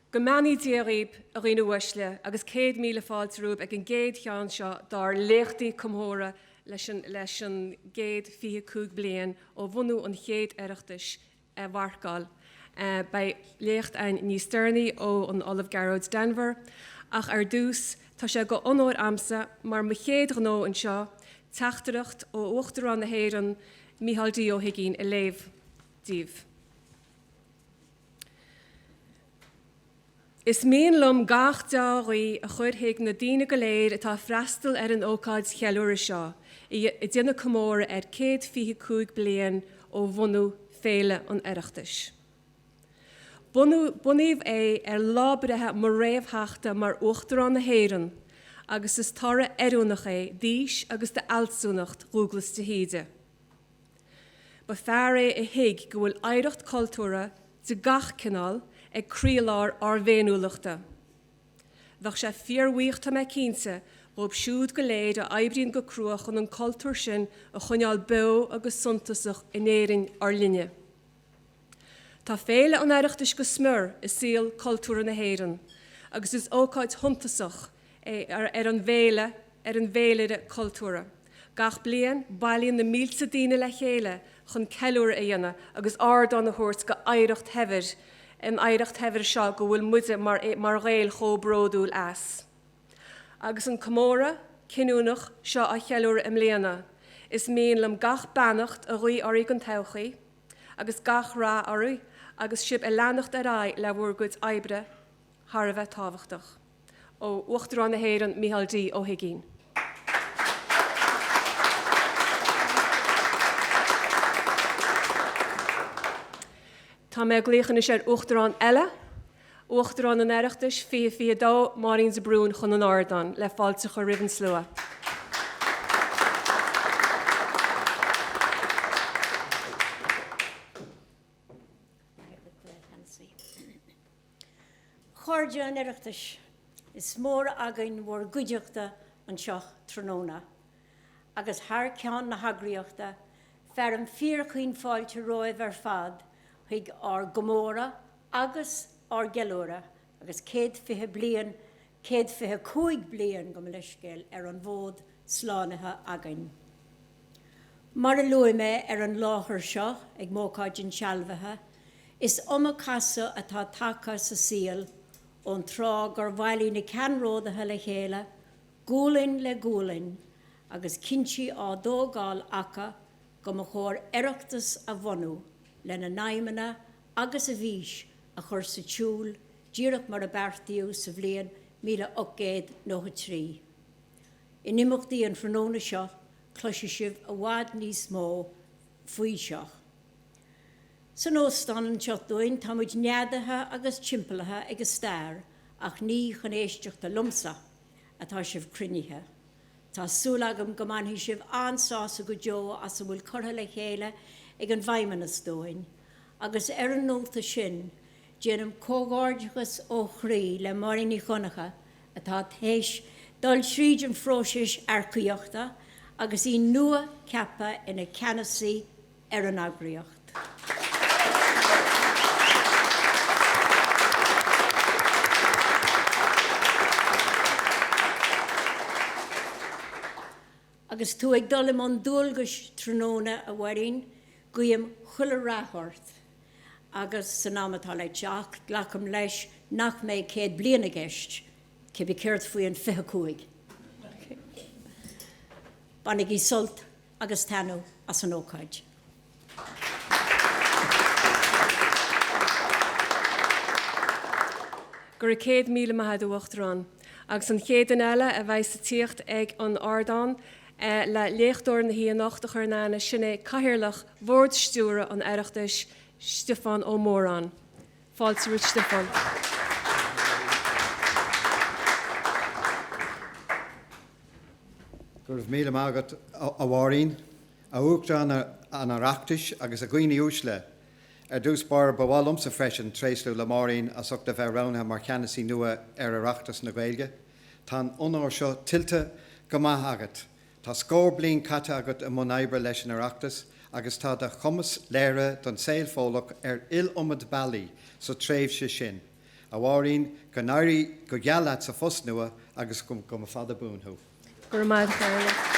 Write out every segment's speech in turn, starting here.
Go mbeannaí Dia dhaoib, a dhaoine uaisle, agus 100,000 fáilte romhaibh ag an gcéad cheann seo dár léachtaí comórtha leis an leis an gcéad 25 bliain ó bhunú an chéad Oireachtais a mharcáil. Beidh léacht a'inn níos deireanaí ó an Ollamh Gearóid Denvir, ach ar dtús, tá sé go onóir a'msa, mar mo chéad ghnó anseo, teachtaireacht ó Uachtarán na hÉireann, Micheál D. Ó hUigínn, a léamh díbh. Is mian liom gach deá-ghuí a chur chuig na daoine go léir atá ag freastal ar an ócáid cheiliúrtha seo, ag déanamh comóradh ar 125 bliain ó bhunú Féile an Oireachtais. Bunaíodh é ar lá breithe mo réamhtheachta mar Uachtarán na hÉireann agus is toradh oiriúnach é d'fhís agus d'fhealsúnacht Dhúglas de hÍde. Ba fear é a thuig go bhfuil oidhreacht cultúrtha de gach cineál ag croílár ár bhféiniúlachta. Bheadh sé fíorbhuíoch tá mé cinnte, dhóibh siúd go léir a oibríonn go crua chun an cultúr sin a choinneáil beo agus suntasach in Éirinn ár linne. Tá Féile an Oireachtais go smior i saol cultúrtha na hÉireann agus is ócáid shuntasach é ar an bhféile ar an bhféilire cultúrtha. Gach bliain, bailíonn na mílte daoine le chéile chun ceiliúradh a dhéanamh agus ardán a thabhairt go oidhreacht shaibhir, an oidhreacht shaibhir seo go bhfuil muide mar mar Ghaeil chomh bródúil as. Agus an comóradh cinniúnach seo á cheiliúradh i mbliana, is mian liom gach beannacht a ghuí oraibh don todhchaí agus gach rath oraibh agus sibh ag leanacht ar aghaidh le bhur gcuid oibre thar a bheith tábhachtach. Ó Uachtarán na hÉireann, Micheál D. Ó hUigínn. Tá mé ag glaoch anois ar Uachtarán eile, Uachtarán an Oireachtais 2022, Máirín de Brún, chun an ardáin le fáilte a chur roimh an slua. A chairde an Oireachtais, is mór againn bhur gcuideachta anseo tráthnóna, agus thar ceann na heagraíochta, fearaim fíorchaoin fáilte romhaibh ar fad chuig ár gcomóradh agus ár gceiliúradh agus 120 bliain, 125 bliain, gabh mo leithscéal, ar an bhfód slánaithe againn. Mar a luaigh mé ar an láthair seo ag m'ócáid insealbhaithe, is iomaí casadh atá tagtha sa saol ón tráth gur bhailigh na ceannródaithe le chéile, gualainn le gualainn, agus cinntí á dtógáil acu go mba chóir Oireachtas a bhunú lena n-aidhmeanna agus a bhfís a chur sa tsiúl díreach mar a beartaíodh sa bhliain 1893. In imeachtaí an tráthnóna seo cloisfidh sibh i bhfad níos mó faoi seo. San óstán anseo dúinn tá muid neadaithe agus timpeallaithe ag an stair ach ní chun éisteachta liomsa atá sibh cruinnithe. Tá súil agam go mbainfidh sibh an-sásamh go deo as a bhfuil curtha le chéile ag an bhFeidhmeannas dúinn agus ar an nóta sin déanaim comhghairdeachas ó chroí le Máirín Ní Dhonncha atá théis dul tríd an phróiseas earcaíochta agus í nua-cheaptha ina ceannasaí ar an eagraíocht. Agus tú ag dul i mbun dualgais tráthnóna, a Mháirín, guím chuile rath ort agus san am atá le teacht, glacaim leis nach mbeidh 100 bliain i gceist, cibé céard faoi an 25. Bainigí sult agus taitneamh as an ócáid. Go raibh 100,000 maith agat, a Uachtarán. Agus an chéad duine eile a bheidh sa tíocht ag an ardán le léachtóir na hoíche anocht a chur in aithne, sin é Cathaoirleach Bhord Stiúrtha an Oireachtais, Stiofán Ó Móráin. Fáilte romhat Stiofán. Go raibh míle maith agat, a Mháirín, a Uachtarán an Oireachtais agus a dhaoine uaisle. Ar dtús báire, ba mhaith liomsa freisin tréaslú le Máirín as ucht a bheith roghnaithe mar cheannasaí nua ar Oireachtas na Gaeilge. Tá an onóir seo tuillte go maith agat. Tá scór bliain caite agat i mbun oibre leis an Oireachtas agus tá do chumas léirithe don saol Fódlach ar iliomad bealaí sa tréimhse sin. A Mháirín, go n-éirí go geal leat sa phost nua agus go mba fada buan thú. Go raibh maith agat, a Chathaoirligh.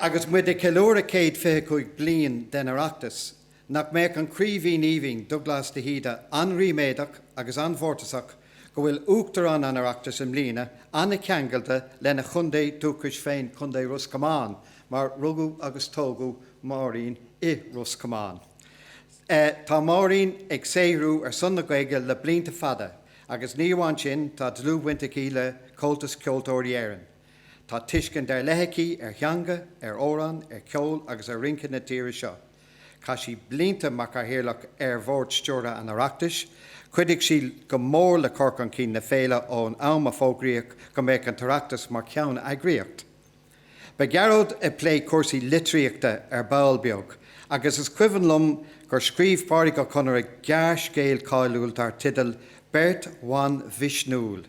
Agus muid ag ceiliúradh 125 bliain den Oireachtas, nach mbeadh an Craoibhín Aoibhinn, Dubhghlas de hÍde, an-ríméadach agus an-mhórtasach go bhfuil Uachtarán an Oireachtais i mbliana an-cheangailte lena chontae dúchais féin, Contae Ros Comáin, mar rugadh agus tógadh Máirín i Ros Comáin. Tá Máirín ag saothrú ar son na Gaeilge le blianta fada agus ní amháin sin, tá dlúthbhaint aici le Comhaltas Ceoltóirí Éireann. Tá tuiscint ar leith aici ar theanga, ar amhráin, ar cheol agus ar rince na tíre seo. Chaith sí blianta mar chathaoirleach ar Bhord Stiúrtha an Oireachtais. Chuidigh sí go mór le cur chun cinn na féile ón am a fógraíodh go mbeadh an tOireachtas mar cheanneagraíocht. Beidh Gearóid ag plé cúrsaí litríochta ar ball beag agus is cuimhin liom gur scríobh Pádraic Ó Conaire gearrscéal cáiliúil dar teideal 'Beirt Bhan Mhisniúil'.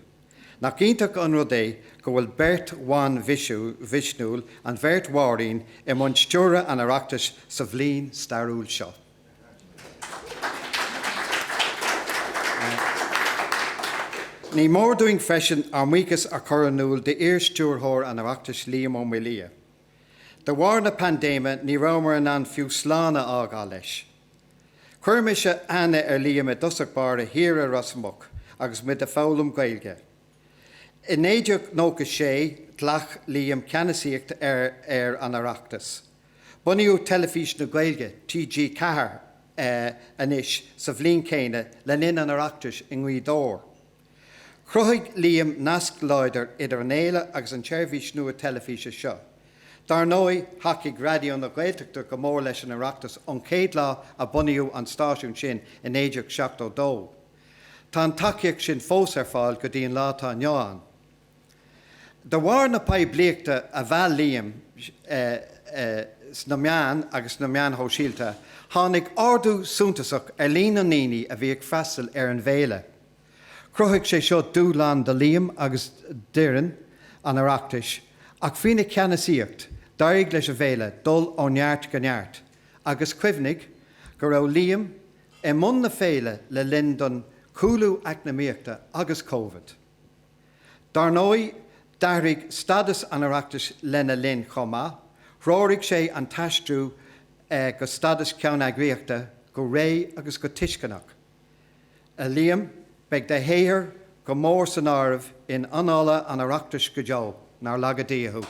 Nach iontach an rud é go bhfuil beirt bhan mhisniúil, an bheirt Mháirín, i mbun stiúradh an Oireachtais sa bhliain stairiúil seo. Ní mór dúinn freisin ár mbuíochas a chur in iúl d'iar-stiúrthóir an Oireachtais Liam Ó Maolaodha. De bharr na paindéime ní rabhamar in ann fiú slán a fhágáil leis. Chuir mise aithne ar Liam i dtosach báire thiar i Ros Muc agus muid ag foghlaim Gaeilge. I 1996 ghlac Liam ceannasaíocht ar an Oireachtas. Bunaíodh Teilifís na Gaeilge, TG4 anois, sa bhliain chéanna le linn an Oireachtais i nGaoth Dobhair. Chruthaigh Liam nasc láidir idir an fhéile agus an tseirbhís nua teilifíse seo. Dar ndóigh, thacaigh Raidió na Gaeltachta go mór leis an Oireachtas ón chéad lá a bunaíodh an stáisiún sin i 1972. Tá an tacaíocht sin fós ar fáil go dtí an lá atá inniu ann. De bharr na poiblíochta a mheall Liam sna meáin agus sna meáin shóisialta, tháinig ardú suntasach ar líon na ndaoine a bhí ag freastal ar an bhféile. Chruthaigh sé seo dúshlán do Liam agus d'fhoireann an Oireachtais ach faoina cheannasaíocht, d'éirigh leis an bhféile dul ó neart go neart. Agus cuimhnigh go raibh Liam i mbun na féile le linn don chúlú eacnamaíochta agus Covid. Dar ndóigh, d'athraigh stádas an Oireachtais lena linn chomh maith, threoraigh sé an t-aistriú go stádas ceanneagraíochta go réidh agus go tuisceanach. A Liam, beidh do shaothar go mór san áireamh in annála an Oireachtais go deo, nár laga Dia thú.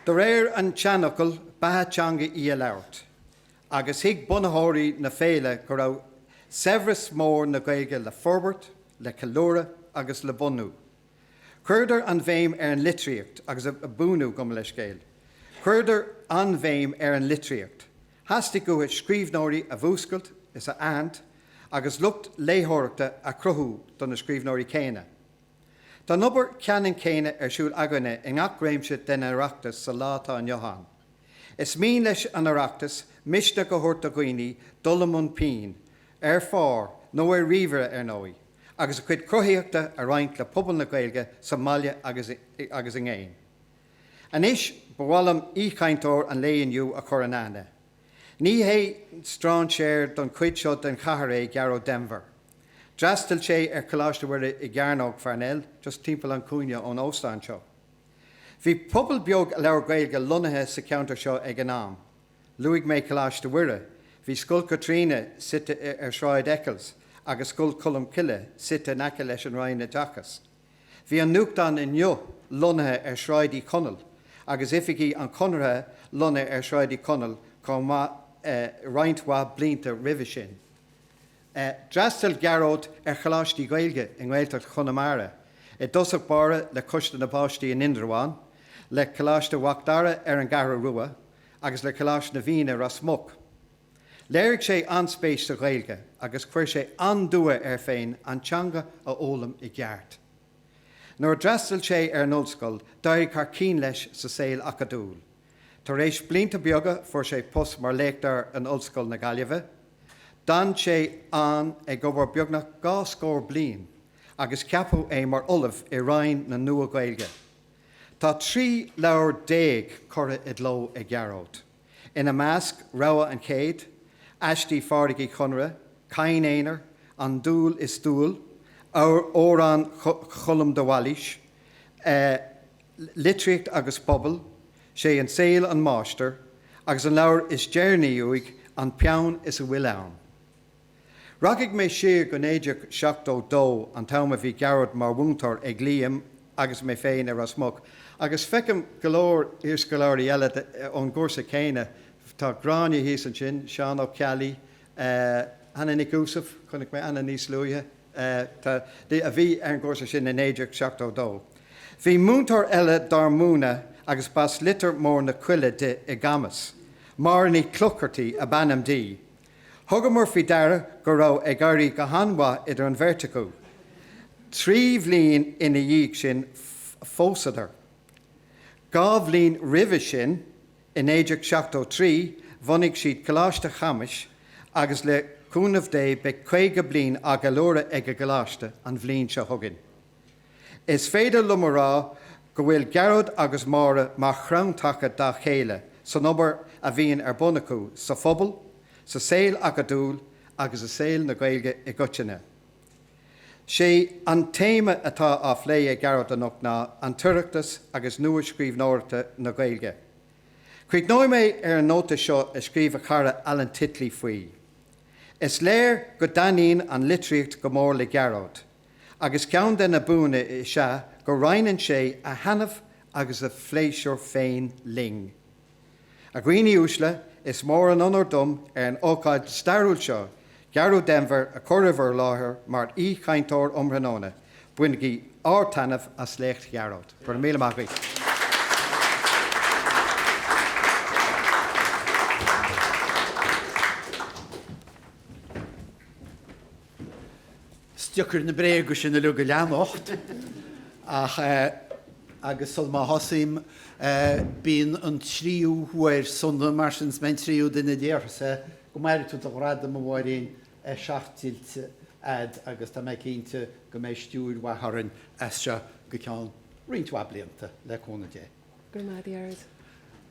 De réir an tseanfhocail, beatha teanga í a labhairt, agus thuig bunaitheoirí na féile go raibh saibhreas mór na Gaeilge le forbairt, le ceiliúradh agus le bunú. Chuireadar an bhéim ar an litríocht agus a bunú, gabh mo leithscéal. Chuireadar an-bhéim ar an litríocht. Theastaigh uathu scríbhneoirí a mhúscailt is a aithint agus lucht léitheoireachta a chruthú do na scríbhneoirí céanna. Tá an obair cheannann céanna ar siúl againne i ngach réimse den Oireachtas sa lá atá inniu ann. Is mian leis an Oireachtas misneach a thabhairt do dhaoine dul i mbun pinn, ar phár nó ar ríomhaire ar ndóigh, agus a gcuid cruthaíochta a roinnt le pobal na Gaeilge sa mbaile agus i gcéin. Anois, ba mhaith liom aoichainteoir an lae inniu a chur in aithne. Ní hé strainséir don chuid seo den chathair é Gearóid Denvir. D'fhreastail sé ar Choláiste Mhuire i gCearnóg Pharnell, just timpeall an chúinne ón óstán seo. Bhí pobal beag a labhair Gaeilge lonnaithe sa cheantar seo ag an am. Luaigh mé Coláiste Mhuire, bhí Scoil Chaitríona suite ar Shráid Eccles agus Scoil Cholmcille suite in aice leis an Roinn Oideachais. Bhí an nuachtán Inniu lonnaithe ar Shráid Uí Chonaill agus oifigí an Chonartha lonnaithe ar Shráid Uí Chonaill chomh maith roinnt mhaith blianta roimhe sin. D'fhreastail Gearóid ar choláistí Gaeilge i nGaeltacht Chonamara, i dtosach báire le Coiste na bPáistí in Indreabhán, le Coláiste Mhac Dara ar an gCeathrú Rua agus le Coláiste na bhFiann i Ros Muc. Léirigh sé an-spéis sa Ghaeilge agus chuir sé an-dua air féin an teanga a fhoghlaim i gceart. Nuair a d'fhreastail sé ar an ollscoil, d'éirigh thar cinn leis sa saol acadúil. Tar éis blianta beaga fuair sé post mar léachtóir in Ollscoil na Gaillimhe. D'fhan sé ann ag obair beagnach dhá scór bliain agus ceapadh é mar ollamh i Roinn na Nua-Ghaeilge. Tá 13 leabhar curtha i gcló ag Gearóid. Ina measc, Rogha an Chéid, Aistí Phádraig Uí Chonaire, Cadhain Aonair, An Dúil is Dual, Amhrán Choilm de Bhailís, Litríocht agus Pobal, Sé an Saol an Máistir, agus an leabhar is deireanaí uaidh, An Peann is a bhfuil ann. Rachaidh mé siar go 1972, an t-am a bhí Gearóid mar mhúinteoir ag Liam agus mé féin i Ros Muc, agus feicim go leor iarscoláirí eile ón gcúrsa céanna, tá Gráinne thíos ansin, Seán Ó Ceallaigh, Anna Nic Iúsaif, chonaic mé Anna níos luaithe, a bhí ar an gcúrsa sin i 1972. Bhí múinteoir eile dár múineadh agus b'as Leitir Móir na Coille di i gCamus, Máire Ní Chlochartaigh ab ainm di. Thugamar faoi deara go raibh ag éirí go han-mhaith idir an bheirt acu. 3 bhliain ina dhiaidh sin phósadar. 2 bhliain roimhe sin, i 1973, bhunaigh siad Coláiste Chamuis agus le cúnamh Dé beidh 50 bliain á gceiliúradh ag an gcoláiste an bhliain seo chugainn. Is féidir liom a rá go bhfuil Gearóid agus Máire mar chrann taca dá chéile san obair a bhíonn ar bun acu sa phobal, sa saol acadúil agus i saol na Gaeilge i gcoitinne. Sé an téama atá á phlé ag Gearóid anocht ná An tOireachtas agus Nua-Scríbhneoireachta na Gaeilge. Críochnóidh mé ar an nóta seo a scríobh a chara Alan Titley faoi. Is léir go dtaitníonn an litríocht go mór le Gearóid. Agus ceann de na buanna is ea go roinneann sé a thaitneamh agus a phléisiúr féin linn. A dhaoine uaisle, is mór an onóir dom ar an ócáid stairiúil seo Gearóid Denvir a chur i bhur láthair mar aoichainteoir um thráthnóna. Bainigí ard-taitneamh as léacht Ghearóid. Go raibh míle maith agaibh. Is deacair na bréaga sin uilig a leanacht ach agus sul má thosaím, bíonn an tríú huair sona, mar sin is mé an tríú duine a déarfas é, go maire tú do ghradam, a Mháirín, a seacht tuillte a'd agus tá mé cinnte go mbeidh stiúir mhaith orainn as seo go ceann roinnt mhaith blianta, le cúnamh Dé. Go raibh maith a'd, a Ghearóid.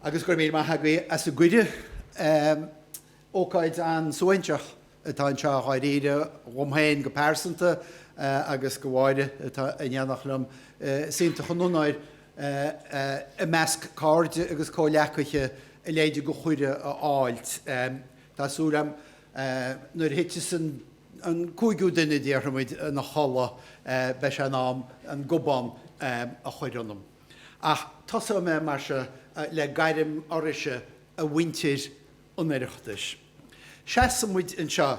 Agus go raibh míle maith agaibh as an gcuireadh. Ócáid an-suaithinseach atá anseo dháiríre, dhom féin go pearsanta agus do Mháire atá in éineacht liom. Is iontach an onóir i measc cairde agus comhleacaithe a leithéid de chuireadh a fháilt. Tá súil agam nuair a thiteas an cúigiú duine, déarfaimid, ina chodladh, beidh sé in am an gobán a chur ionam. Ach tosóidh mé mar seo le gairm oraibhse, a mhuintir an Oireachtais. Seasann muid anseo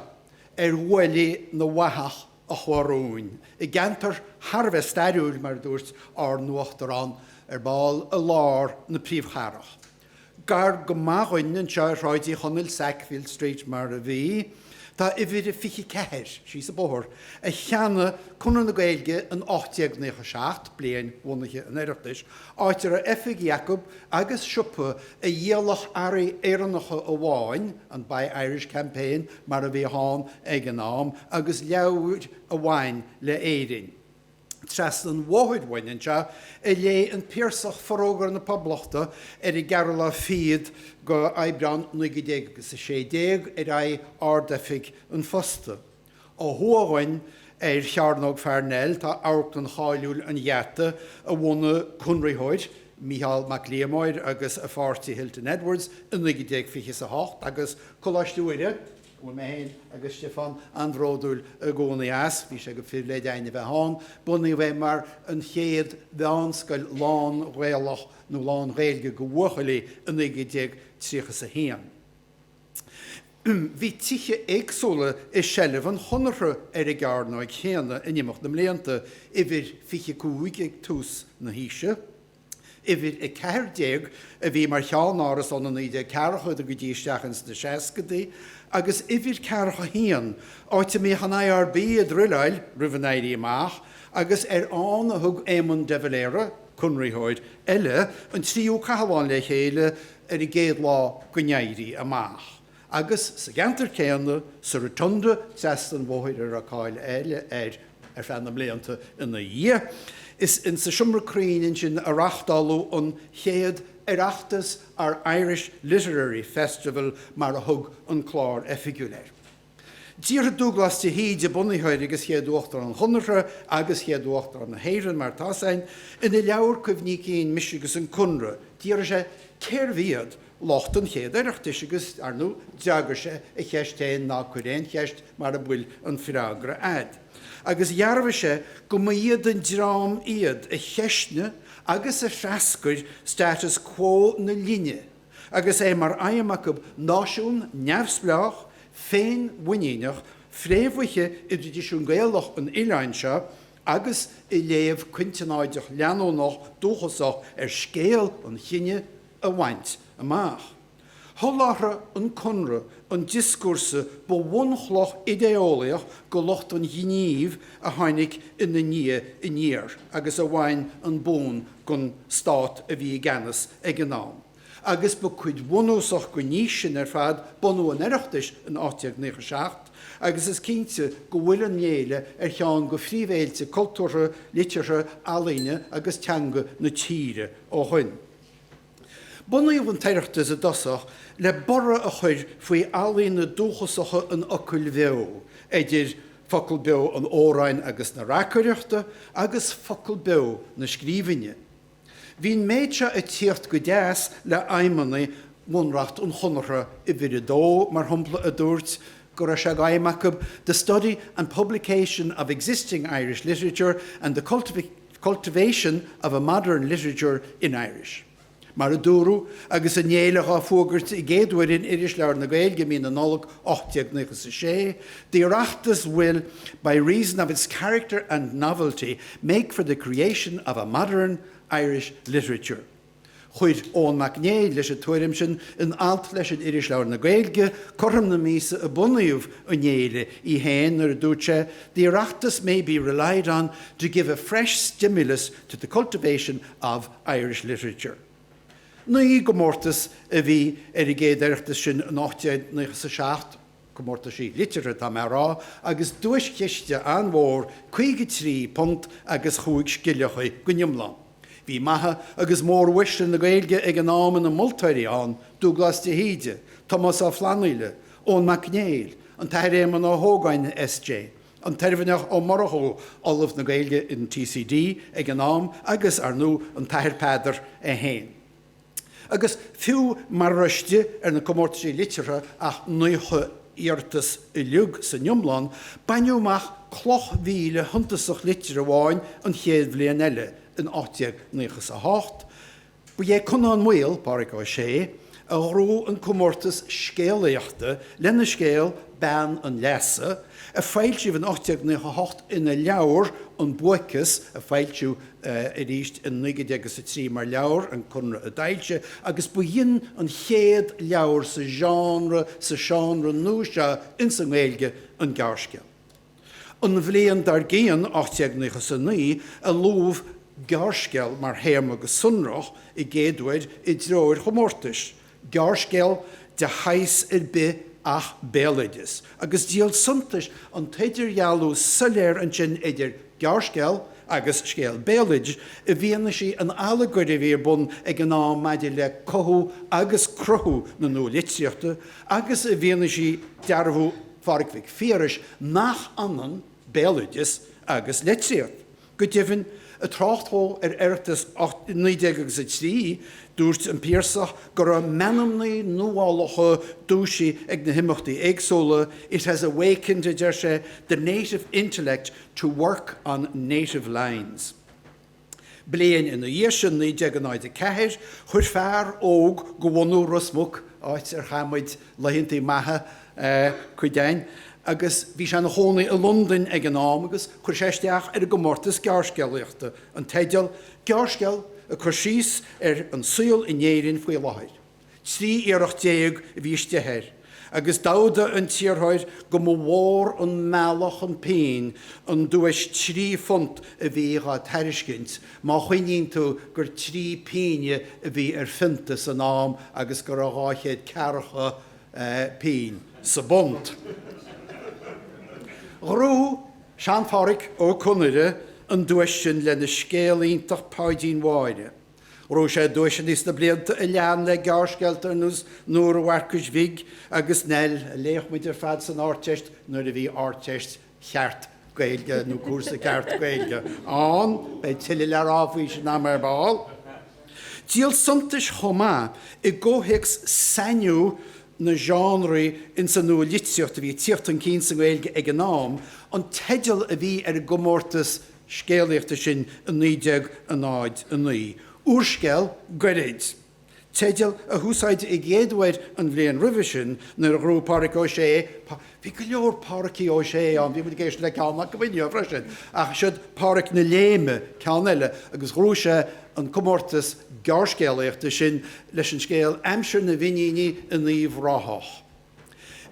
ar bhuailí na bhfathach a Chomharúin, i gceantar thar a bheith stairiúil, mar a dúirt ár nUachtarán ar ball, i lár na príomhchathrach. Gar go maith dhuinn anseo ar Shráid Uí Chonaill, Sackville Street mar a bhí, tá uimhir a 24, síos an bóthar, a cheannaigh Conradh na Gaeilge in 1897, bliain bhunaithe an Oireachtais, áit a raibh oifigí acu agus siopa a dhíolfadh earraí Éireannacha amháin, an Buy Irish Campaign mar a bhí ann ag an am, agus leabhair a bhain le Éirinn. Trasna an bhóthair uainn anseo a léigh an Piarsach Forógra na Poblachta ar an gceathrú lá fichead go Aibreán 1916 ar aghaidh Ard-Oifig an Phosta. Ó thuaidh uainn ar Chearnóg Pharnell tá amharclann cháiliúil an Gheata a bhunaigh conraitheoir, Mícheál Mac Liammóir agus a pháirtí Hilton Edwards i 1928 agus Coláiste Mhuire, a bhfuil mé féin agus Stiofán an-bhródúil i gcónaí as, bhí sé de phribhléid againn a bheith ann, bunaíodh é mar an chéad mheánscoil lán-Ghaelach nó lán-Ghaeilge do bhuachaillí i 1931. Bhí tithe éagsúla i seilbh an Chonartha ar an gcearnóig chéanna in imeacht na mblianta, uimhir 25 ag tús na haoise, uimhir 14 a bhí mar cheannáras ó na 1940idí go dtí isteach ins na seascadaí, agus uimhir 41, áit a mbíodh an IRB ag druileáil roimh an Éirí Amach, agus ar ann a thug Éamon de Valera, conraitheoir eile, an tríú cathlán le chéile ar an gcéad lá den Éirí Amach, agus sa gceantar céanna, sa Rotunda trasna an bhóthair a raibh cáil eile air ar feadh na mblianta ina dhiaidh. Is insa seomra cruinn ansin a reáchtáladh an chéad Oireachtas or Irish Literary Festival mar a thug an clár oifigiúil air. D'fhiafraigh Dúghlás de hÍde, bunaitheoir agus chéad Uachtarán an Chonartha agus chéad Uachtarán na hÉireann mar atá 's againn, ina leabhar cuimhní cinn Mise agus an Conradh, d'fhiafraigh sé cérbh iad lucht an chéad Oireachtais agus, ar ndóigh, d'fhreagair sé a cheist féin, ná cuir aon cheist mara bhfuil an freagra a'd. Agus dhearbhaigh sé go mba iad an dream iad a cheistnigh agus a threascair status quo na linne agus é mar aidhm acu náisiún neamhspleách, féinmhuiníneach, fréamhaithe i dtraidisiún Gaelach an oileáin seo agus i léamh cointeanáideach leanúnach dúchasach ar scéal an chine a bhaint amach. Sholáthraigh an Conradh an dioscúrsa ba bhunchloch idé-eolaíoch go lucht an ghnímh a tháinig ina ndiaidh aniar agus a bhain an bonn gon stát a bhí i gceannas ag an am. Agus ba cuid bhunúsach den fhís sin ar fad bunú an Oireachtais in 1897 agus is cinnte go bhfuil an fhéile ar cheann go phríomhfhéilte cultúrtha, liteartha, ealaíne agus teanga na tíre ó shoin. Bunaíodh an tOireachtas i dtosach le borradh a chur faoi ealaíona dúchasacha an fhocail bheo, idir focal beo an amhráin agus na reacaireachta agus focal beo na scríbhinne. Bhí an méid seo ag tíocht go deas le aidhmeanna Bhunreacht an Chonartha, uimhir a dó, mar shampla, a dúirt go raibh sé d'aidhm acu the study and publication of existing Irish literature and the cultivation of a modern literature in Irish. Mar a dúradh agus an fhéile dhá fuagairt i gcéad uair in Irisleabhar na Gaeilge i mí na Nollag 1896, The Oireachtas will, by reason of its character and novelty, make for the creation of a modern Irish literature. Chuir Eoin Mac Néill leis an tuairim sin in alt leis in Irisleabhar na Gaeilge cothrom na míosa a bunaíodh an fhéile í féin nuair a dúirt sé The Oireachtas may be relied on to give a fresh stimulus to the cultivation of Irish literature. 9 gcomórtas a bhí ar an gcéad Oireachtas sin in 1897, comórtaisí liteartha tá mé a rá, agus duaischiste an-mhór, £53 agus chúig scilleachaí go n-iomlán. Bhí maithe agus móruaisle na Gaeilge ag an am ina moltóirí ann, Dúghlás de hÍde, Tomás Ó Flannghaill, Eoin Mac Néill, an tAthair Éamonn Ó hÓgáin S.J., an tOirmhinneach Ó Murchú, Ollamh na Gaeilge in TCD ag an am agus, ar ndú, an tAthair Peadar é féin. Agus fiú mara raibh istigh ar na comórtaisí liteartha ach 90 iarratas uilig san iomlán, baineadh amach cloch mhíle shuntasach liteartha amháin an chéad bhliain eile, in 1898. Ba é Conán Maol, Pádraig Ó Sé, a ghnóthaigh an comórtas scéalaíochta lena scéal Bean an Leasa, a foilsíodh in 1898 ina leabhar An Buaiceas, a foilsíodh arís in 1903 mar leabhar, an Conradh a d'fhoilsigh, agus ba shin an chéad leabhar sa genre, sa seánra nua seo ins an nGaeilge, an gearrscéal. An bhliain dár gcionn, 1899, a luadh gearrscéal mar théarma go sonrach i gcéaduair i dtreoir chomórtais, gearrscéal de shaghas ar bith ach béaloideas, agus díol suntais an t-idirdhealú soiléir ansin idir gearrscéal agus scéal béaloidis i bhfianaise an allagair a bhí ar bun ag an am maidir le cothú agus cruthú na nua-litríochta agus i bhfianaise dearbhú Phádraig Mhic Phiarais nach ionann béaloideas agus litríocht. Go deimhin, ag trácht dhó ar Oireachtas 1903, dúirt an Piarsach go raibh meanmnaí nuálacha dúisithe ag na himeachtaí éagsúla, 'It has awakened', a deir sé, 'the native intellect to work on native lines'. Bliain ina dhiaidh sin, 1904, chuir fear óg go bhunadh Ros Muc, áit ar chaith muid laethantaí maithe, cuid againn, agus bhí sé ina chónaí i Londain ag an am agus chuir sé isteach ar an gcomórtas gearrscéalaíochta, an teideal, Gearrscéal ag cur síos ar an saol in Éirinn faoi láthair. 13 iarracht a bhí istigh air, agus d'fhódair an t-iarrthóir go mba mhór an mealladh chun pinn an duais £3 a bhí dhá tairiscint, má chuimhníonn tú gur 3 pínne a bhí ar phionta san am agus go raibh 240 pínn sa bpunt. Ghnóthaigh sean-Phádhraic Ó Conaire. an duais sin lena scéal iontach Páidín Mháire. Ghnóthaigh sé duaiseanna sna blianta a lean le gearrscéalta ar nós Nóra Mharcuis Bhig agus Nell, a léadh muid ar fad san Ardteist nuair a bhí Ardteist cheart Gaeilge nó cúrsa ceart Gaeilge ann. Beidh tuilleadh le rá faoi sin am ar ball. Díol suntais chomh maith i gcomhthéacs sainiú na genreí ins an nua-litríocht a bhí ag tíocht chun cinn sa nGaeilge ag an am, an teideal a bhí ar an gcomórtas scéalaíochta sin i 1909, Úrscéal Gairid, teideal a húsáideadh an chéad uair an bhliain roimhe sin nuair a ghnóthaigh Pádraic Ó Sé, bhí go leor Pádraicí Ó Sé ann, bhí muid ag éisteacht le ceann acu inniu freisin, ach siod Pádraic na Léime, ceann eile, agus ghnóthaigh sé an comórtas gearrscéalaíochta sin leis an scéal Aimsir na bhFiníní in Uíbh Ráthach.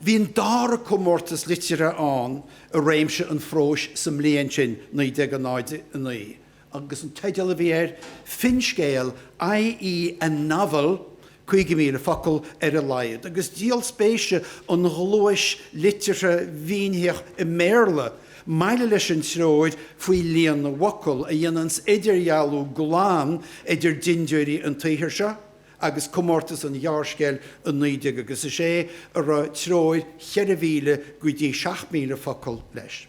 Bhí an dara comórtas liteartha ann i réimse an phróis sa mbliain sin, 1909, agus an teideal a bhí air, Finscéal, i.e. a novel, 50,000 focal ar a laghad, agus díol spéise an ghluais liteartha mhínitheach i mBéarla maille leis an treoir faoi líon na bhfocal, a dhéananns idirdhealú glan idir dindiúirí an tsaothair seo agus comórtas an ghearrscéil i 19 agus a sé, a raibh treoir 4,000 go dtí 7,000 focal leis.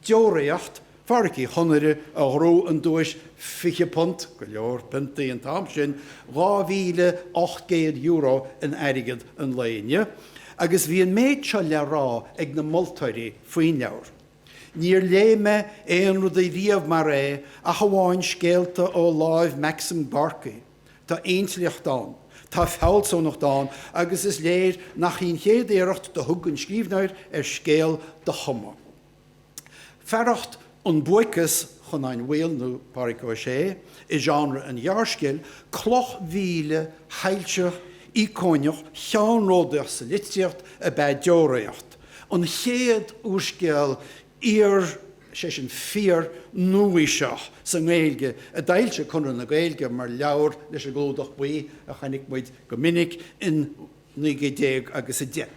Deoraíocht, Phádraic Uí Chonaire a ghnóthaigh an duais £20, go leor piontaí an t-am sin, €2,800 in airgead an lae inniu, agus bhí an méid seo le rá ag na moltóirí faoin leabhar. Níor léigh mé aon rud ariamh mar é ach amháin scéalta ó láimh Maxim Gorky. Tá intleacht ann, tá fealsúnacht ann agus is léir nach í an chéad iarracht do thug an scríbhneoir ar scéal do chumadh. Fearacht an buaiceas Chonáin Mhaoil nó Pádraic Ó Sé i genre an ghearrscéil, cloch mhíle shoilseach, íocóineach, cheannródaíoch sa litríocht ab ea Deoraíocht, an chéad úrscéal iar, sé sin fíor, nuaaoiseach sa nGaeilge a d'fhoilsigh Conradh na Gaeilge mar leabhar leis an gclúdach buí a chonaic muid go minic in 19 agus 10.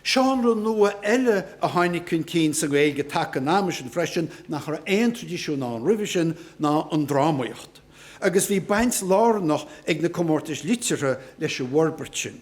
Seánra nua eile a tháinig chun cinn sa nGaeilge taca an ama sin freisin, nach raibh aon traidisiún ann roimhe sin, ná an drámaíocht. Agus bhí baint lárnach ag na comórtais liteartha leis an bhforbairt sin.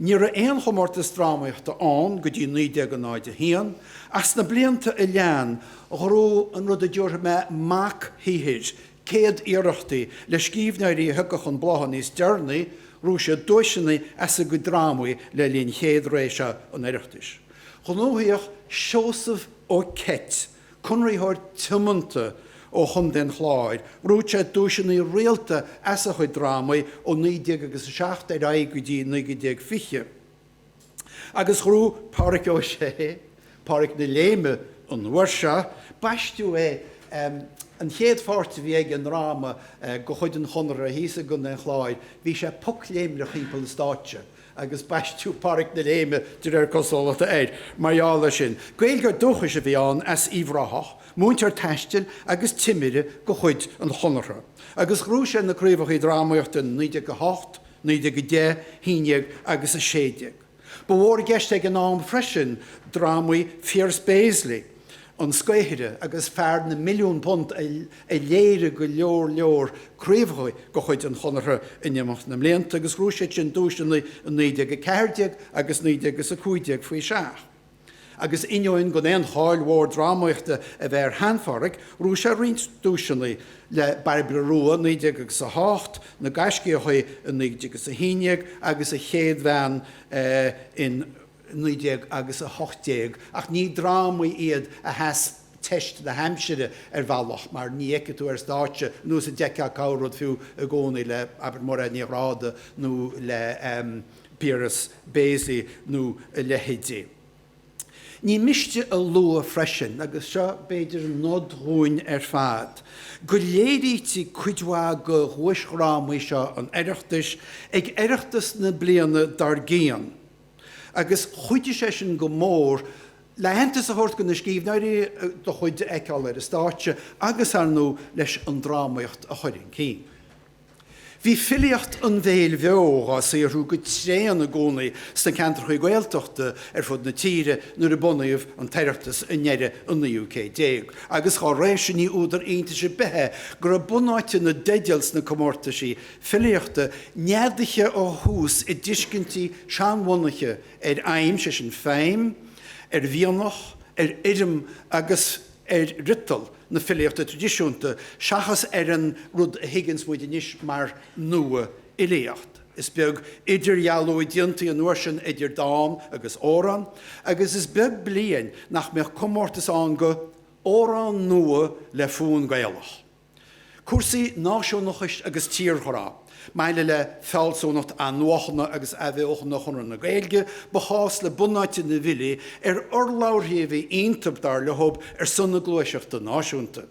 Ní raibh aon chomórtas drámaíochta ann go dtí 1901, ach sna blianta a lean, ghnóthaigh an rud a dtabharfaidh mé mac-shaothair, céad-iarrachtaí, le scríbhneoirí a thiocfadh chun blátha níos deireanaí, ghnóthaigh siad duaiseanna as a gcuid drámaí le linn chéad ré seo an Oireachtais. Ghnóthaíodh Seosamh Ó Ceit, conraitheoir tiomanta ó Chontae an Chláir, ghnóthaigh sé duaiseanna rialta as a chuid drámaí ó 19 agus 7 ar aghaidh go dtí 1920. Agus ghnóthaigh Pádraic Ó Sé, Pádraic na Léime an uair seo, baisteadh é, an chéad pháirt a bhí aige i ndráma de chuid an Chonartha thíos i gContae an Chláir, bhí sé pocléimneach thimpeall an stáitse agus baisteadh Pádraic na Léime de réir cosúlachta air mar gheall air sin. Gaeilgeoir dúchais a bhí ann as Uíbh Ráthach, múinteoir taistil agus timire de chuid an Chonartha. Agus ghnóthaigh sé na craobhacha drámaíochta in 1908, 1910, 11 agus 16. Ba mhór i gceist ag an am freisin drámaí Phiaras Béaslaí, an scaothaire agus fear na milliún punt a léirigh go leor leor craobhacha de chuid an Chonartha in imeacht na mblianta agus ghnóthaigh siad sin duaiseanna i 1914 agus 1915 faoi seach. Agus ainneoin gan aon cháil mhór drámaíochta a bheith ar shean-Phádraic, ghnóthaigh sé roinnt duaiseanna le Bairbre Rua, 19 agus 8, Na Gaiscíochaí i 19 agus 11 agus A Chéad Bhean in 19 agus 18, ach ní drámaí iad a sheas teist na haimsire ar bhealach, mar ní fheicfidh tú ar stáitse, anuas a d'fheicfeá corr-rud fiú i gcónaí le, abair, Mairéad Ní Ghráda nó le. Piaras Béaslaí nó a leithéidí. Ní miste a lua freisin, agus seo b'fhéidir nod dhúinn ar fad, go léirítí cuid mhaith de dhuaisdhrámaí seo an Oireachtais ag Oireachtas na bliana dár gcionn, agus chuidigh sé sin go mór le haitheantas a thabhairt do na scríbhneoirí do chuid a fheiceáil ar an stáitse agus, ar ndóigh, leis an drámaíocht a chur chun cinn. Bhí filíocht an bhéil bheo dhá saothrú go tréan i gcónaí sna ceantracha Gaeltachta ar fud na tíre nuair a bunaíodh an tOireachtas i ndeireadh an naoú céad déag, agus dhá réir sin ní údar iontais ar bith é go raibh bunáite na dteideal sna comórtaisí filíochta neadaithe ó thús i dtuiscintí seanbhunaithe ar fheidhm, sé sin feidhm, ar mhianach, ar fhoirm agus ar fhriotal na filíochta traidisiúnta seachas ar an rud a thuigeanns muid anois mar nua-fhilíocht. Is beag idirdhealú a déantaí an uair sin idir dán agus amhrán, agus is beag bliain nach mbeadh comórtas ann go amhrán nua le fonn Gaelach. Cúrsaí náisiúnachais agus tírghrá, maille le fealsúnacht athnuachana agus athbheochana Chonradh na Gaeilge, ba chás le bunáite na bhfilí ar urlabhraithe a bhí iontu, dar leob, ar son na gluaiseachta náisiúnta.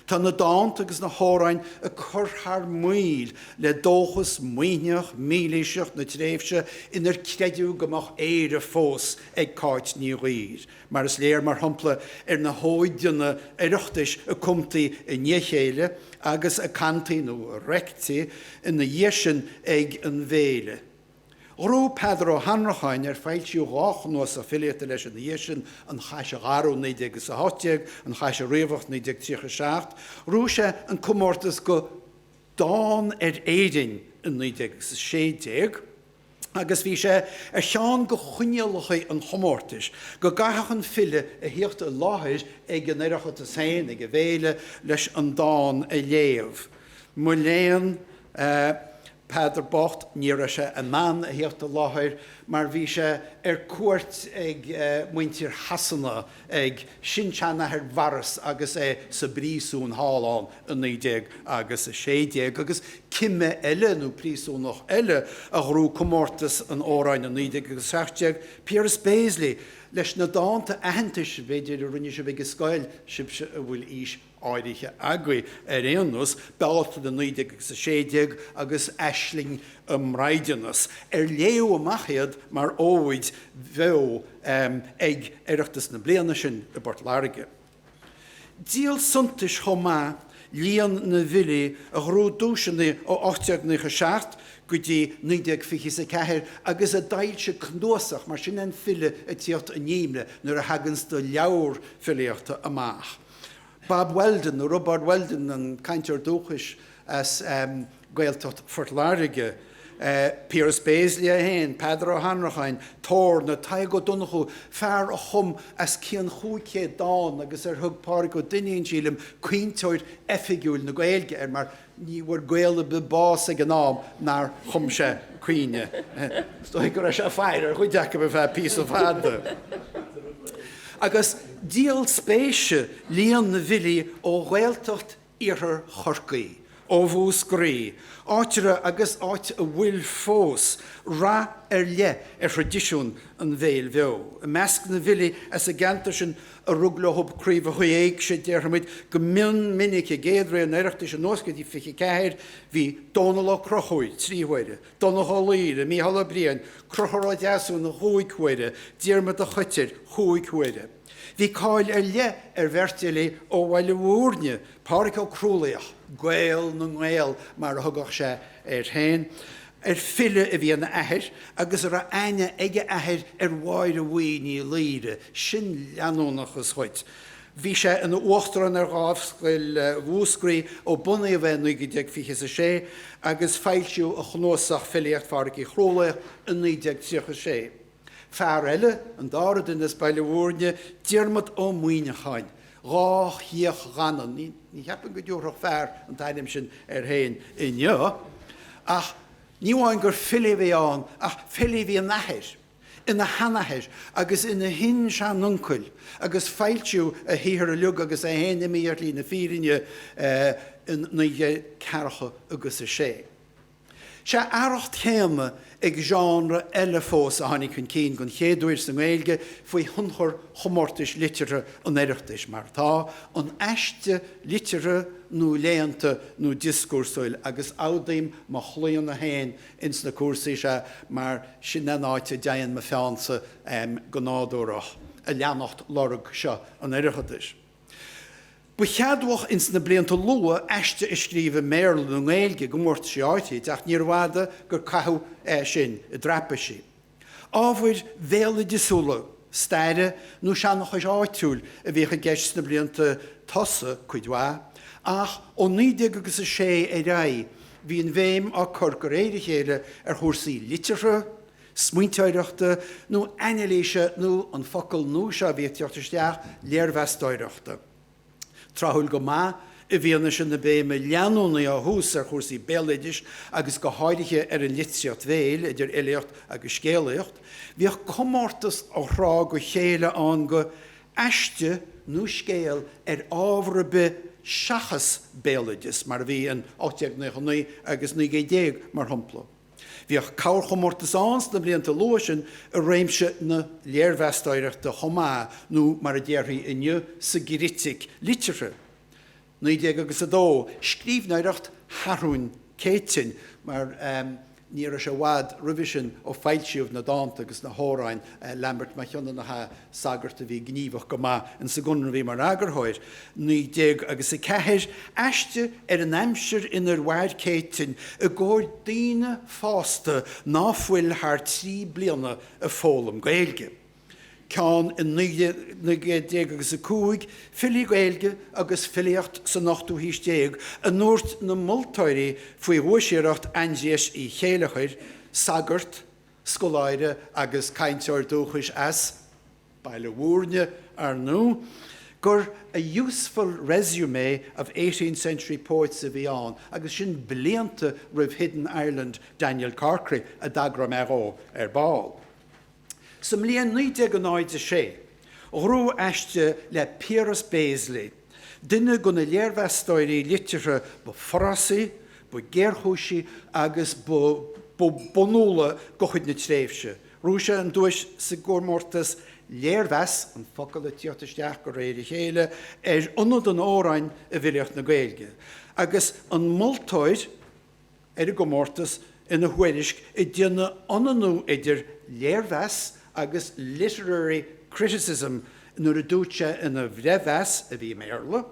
Tá na dánta agus na hamhráin ag cur thar maoil le dóchas maoithneach mílaoiseach na tréimhse inar creideadh go mbeadh Éire fós ag Cáit Ní Ghuidhir. mar is léir, mar shampla, ar na hóideanna Oireachtais a cumtaí i ndiaidh a chéile agus a cantaí, nó a reictí, ina dhiaidh sin ag an bhféile. Ghnóthaigh Peadar Ó hAnnracháin, ar foilsíodh dhá chnuasach filíochta leis ina dhiaidh sin, An Chaise Gharbh, 1918, An Chaise Riabhach, 1937, ghnóthaigh sé an comórtas go Dán ar Éirinn i 1916 agus bhí sé ar cheann de choinníollacha an chomórtais go gcaithfeadh an file a thíocht i láthair ag an Oireachtas féin, ag an bhféile, leis an dán a léamh. Mo léan, Peadar bocht, ní raibh sé in ann a thíocht i láthair mar bhí sé ar cuairt ag muintir Shasana, ag sin-seanathair Mhaurice agus é sa bpríosún thall ann i 19 agus 16, agus cime eile nó príosúnach eile a ghnóthaigh comórtas an amhráin i 1917, Piaras Béaslaí, leis na dánta aitheantais, b'fhéidir, a rinne sibh ag an scoil, sibhse a bhfuil aois áirithe agaibh, ar aon nós, Bealtaine 1916 agus Aisling i mBraighdeanas, ar léadh amach iad mar óid bheo ag Oireachtas na bliana sin i bPort Láirge. Díol suntais chomh maith líon na bhfilí a ghnóthaigh duaiseanna ó 1897 go dtí 1924 agus a d'fhoilsigh cnuasach, mar sin an file ag tíocht in inmhe nuair a thaganns do leabhar filíochta amach. Bob Weldon, nó Roibeárd Weldon, an cainteoir dúchais as Gaeltacht Phort Láirge, Piaras Béaslaí é féin, Peadar Ó hAnnracháin, Torna, Tadhg Ó Donnchú, fear a chum os cionn 500 dán agus ar thug Pádraig Ó Duinnín, sílim, caointeoir oifigiúil na Gaeilge air mar ní bhfuair Gael ar bith bás ag an am nár chum sé caoineadh. Is dóigh go raibh sé ag faire ar chuid acu ar feadh píosa fada. Agus díol spéise líon na bhfilí ó Ghaeltacht Iarthar Chorcaí, ó Mhúscraí, áit a raibh agus áit a bhfuil fós, rath ar leith ar thraidisiún an bhéil bheo. I measc na bhfilí as an gceantar sin a rug leo craobhacha éigse, déarfaimid, go mion minic i gcéad ré an Oireachtais anuas go dtí 24, bhí Dónall Ó Conchúir, trí huaire, Donnchadh Ó Laoghaire, Mícheál Ó Briain, Conchúr Ó Deasúna, chúig huaire, Diarmaid de Choitir, chúig huaire. Bhí cáil ar leith ar bheirt fhilí ó Bhaile Mhúirne, Pádhraic Ó Crualaoich, Gael na nGael mar a thugadh sé air féin, ar file a bhí ina athair agus a raibh aithne ag a athair ar Mháire Bhuí Ní Laoire, sin leanúnachas dhuit. Bhí sé ina uachtarán ar Dhámhscoil Mhúscraí ó bunaíodh é i 1926 agus foilsíodh a chnuasach Filíocht Phádraic Uí Chrualaoich i 1936. Fear eile, an dara duine as Baile Mhúirne, Diarmaid Ó Muimhneacháin, Dhá Chioch Dhanann, ní cheapaim go dtabharfadh fear an t-ainm sin air féin inniu, ach ní amháin gur file a bhí ann, ach file a bhí ina athair, ina sheanathair agus ina shin-seanuncail agus foilsíodh a shaothar uilig agus é féin imithe ar shlí na fírinne in 1946. Sé fhearacht chéanna ag genre eile fós a tháinig chun cinn den chéad uair sa nGaeilge faoi thionchar chomórtais liteartha an Oireachtais, mar atá, an aiste liteartha nó léannta nó dioscúrsúil, agus admhaím mo chlaonadh féin ins na cúrsaí seo mar sin an áit a dtéann mo pheannsa go nádúrach, a leanacht lorg seo an Oireachtais. Ba cheadmhach ins na blianta luath aiste a scríobh i mBéarla nó i nGaeilge i gcomórtaisí áirid, ach níorbh fhada gur caitheadh é sin i dtraipisí. Ábhair bhéaloideasúla, staire nó seanchais áitiúil a bhíodh i gceist sna blianta tosaigh cuid mhaith, ach ó 19 agus 6 ar aghaidh bhí an bhéim á cur de réir a chéile ar chúrsaí liteartha, smaointeoireachta nó anailíse nó an focal nua seo a bhí ag teacht isteach, léirmheastóireachta. Tráthúil go maith i bhfianaise na béime leanúnaí á thús ar chúrsaí béaloidis agus go háirithe ar an litríocht bhéil, idir fhilíocht agus scéalaíocht, bhíodh comórtas ó thráth go chéile ann go aiste nó scéal ar ábhar ar bith seachas béaloideas, mar a bhí in 1899 agus 19 mar shampla. Bhíodh corrchomórtas ann sna blianta luatha sin i réimse na léirmheastóireachta chomh maith, nó mar a déarfaí inniu, sa gcritic liteartha. 19 agus 2, Scríbhneoireacht Sheathrúin Céitinn, mar ní raibh sé i bhfad roimhe sin ó foilsíodh na dánta agus na hamhráin, Lambert Mac Fhionnghaile, sagart a bhí gníomhach go maith insa gConradh a bhí mar eagarthóir. 19 agus 4, Aiste ar an aimsir inar mhair Céitinn i gcomhair daoine fásta ná fuil thar 3 bliana ag foghlaim Gaeilge. Ceann i 19 agus 5, Filí Gaeilge agus filíocht san ochtú haois déag, a ndúirt na moltóirí faoi dhuaisiarracht Aindriais Uí Chéilleachair, sagart, scoláire agus cainteoir dúchais as Baile Mhúirne, ar ndú, gur 'a useful résumé of eighteenth century poets' a bhí ann, agus sin blianta roimh Hidden Ireland Daniel Corkery, a dtagróidh mé dhó ar ball. Sa mbliain 1906, ghnóthaigh aiste le Piaras Béaslaí, duine de na léirmheastóirí liteartha ba forásaí, ba ghéarchúisí agus ba bhunúla de chuid na tréimhse. Ghnóthaigh sé an duais sa gcomórtas Léirmheas, an focal ag tíocht isteach de réir a chéile, ar ionad an amhráin i bhfilíocht na Gaeilge, agus an moltóir ar an gcomórtas ina thuairisc ag déanamh ionannú idir léirmheas agus literary criticism nuair a dúirt sé ina bhreithmheas, a bhí i mBéarla,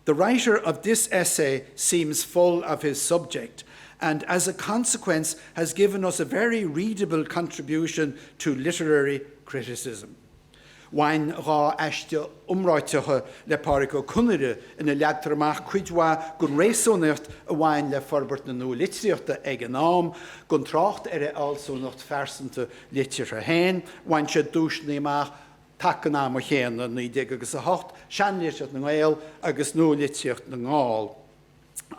The writer of this essay seems full of his subject and as a consequence has given us a very readable contribution to literary criticism. Bhain dha aiste iomráiteacha le Pádraic Ó Conaire ina leagtar amach cuid mhaith den réasúnaíocht a bhain le forbairt na nua-litríochta ag an am, gan trácht ar a fhealsúnacht phearsanta liteartha féin. Bhain sé duaiseanna amach taca an ama chéanna, 19 agus 8, Seanlitríocht na nGael agus Nua-Litríocht na nGall,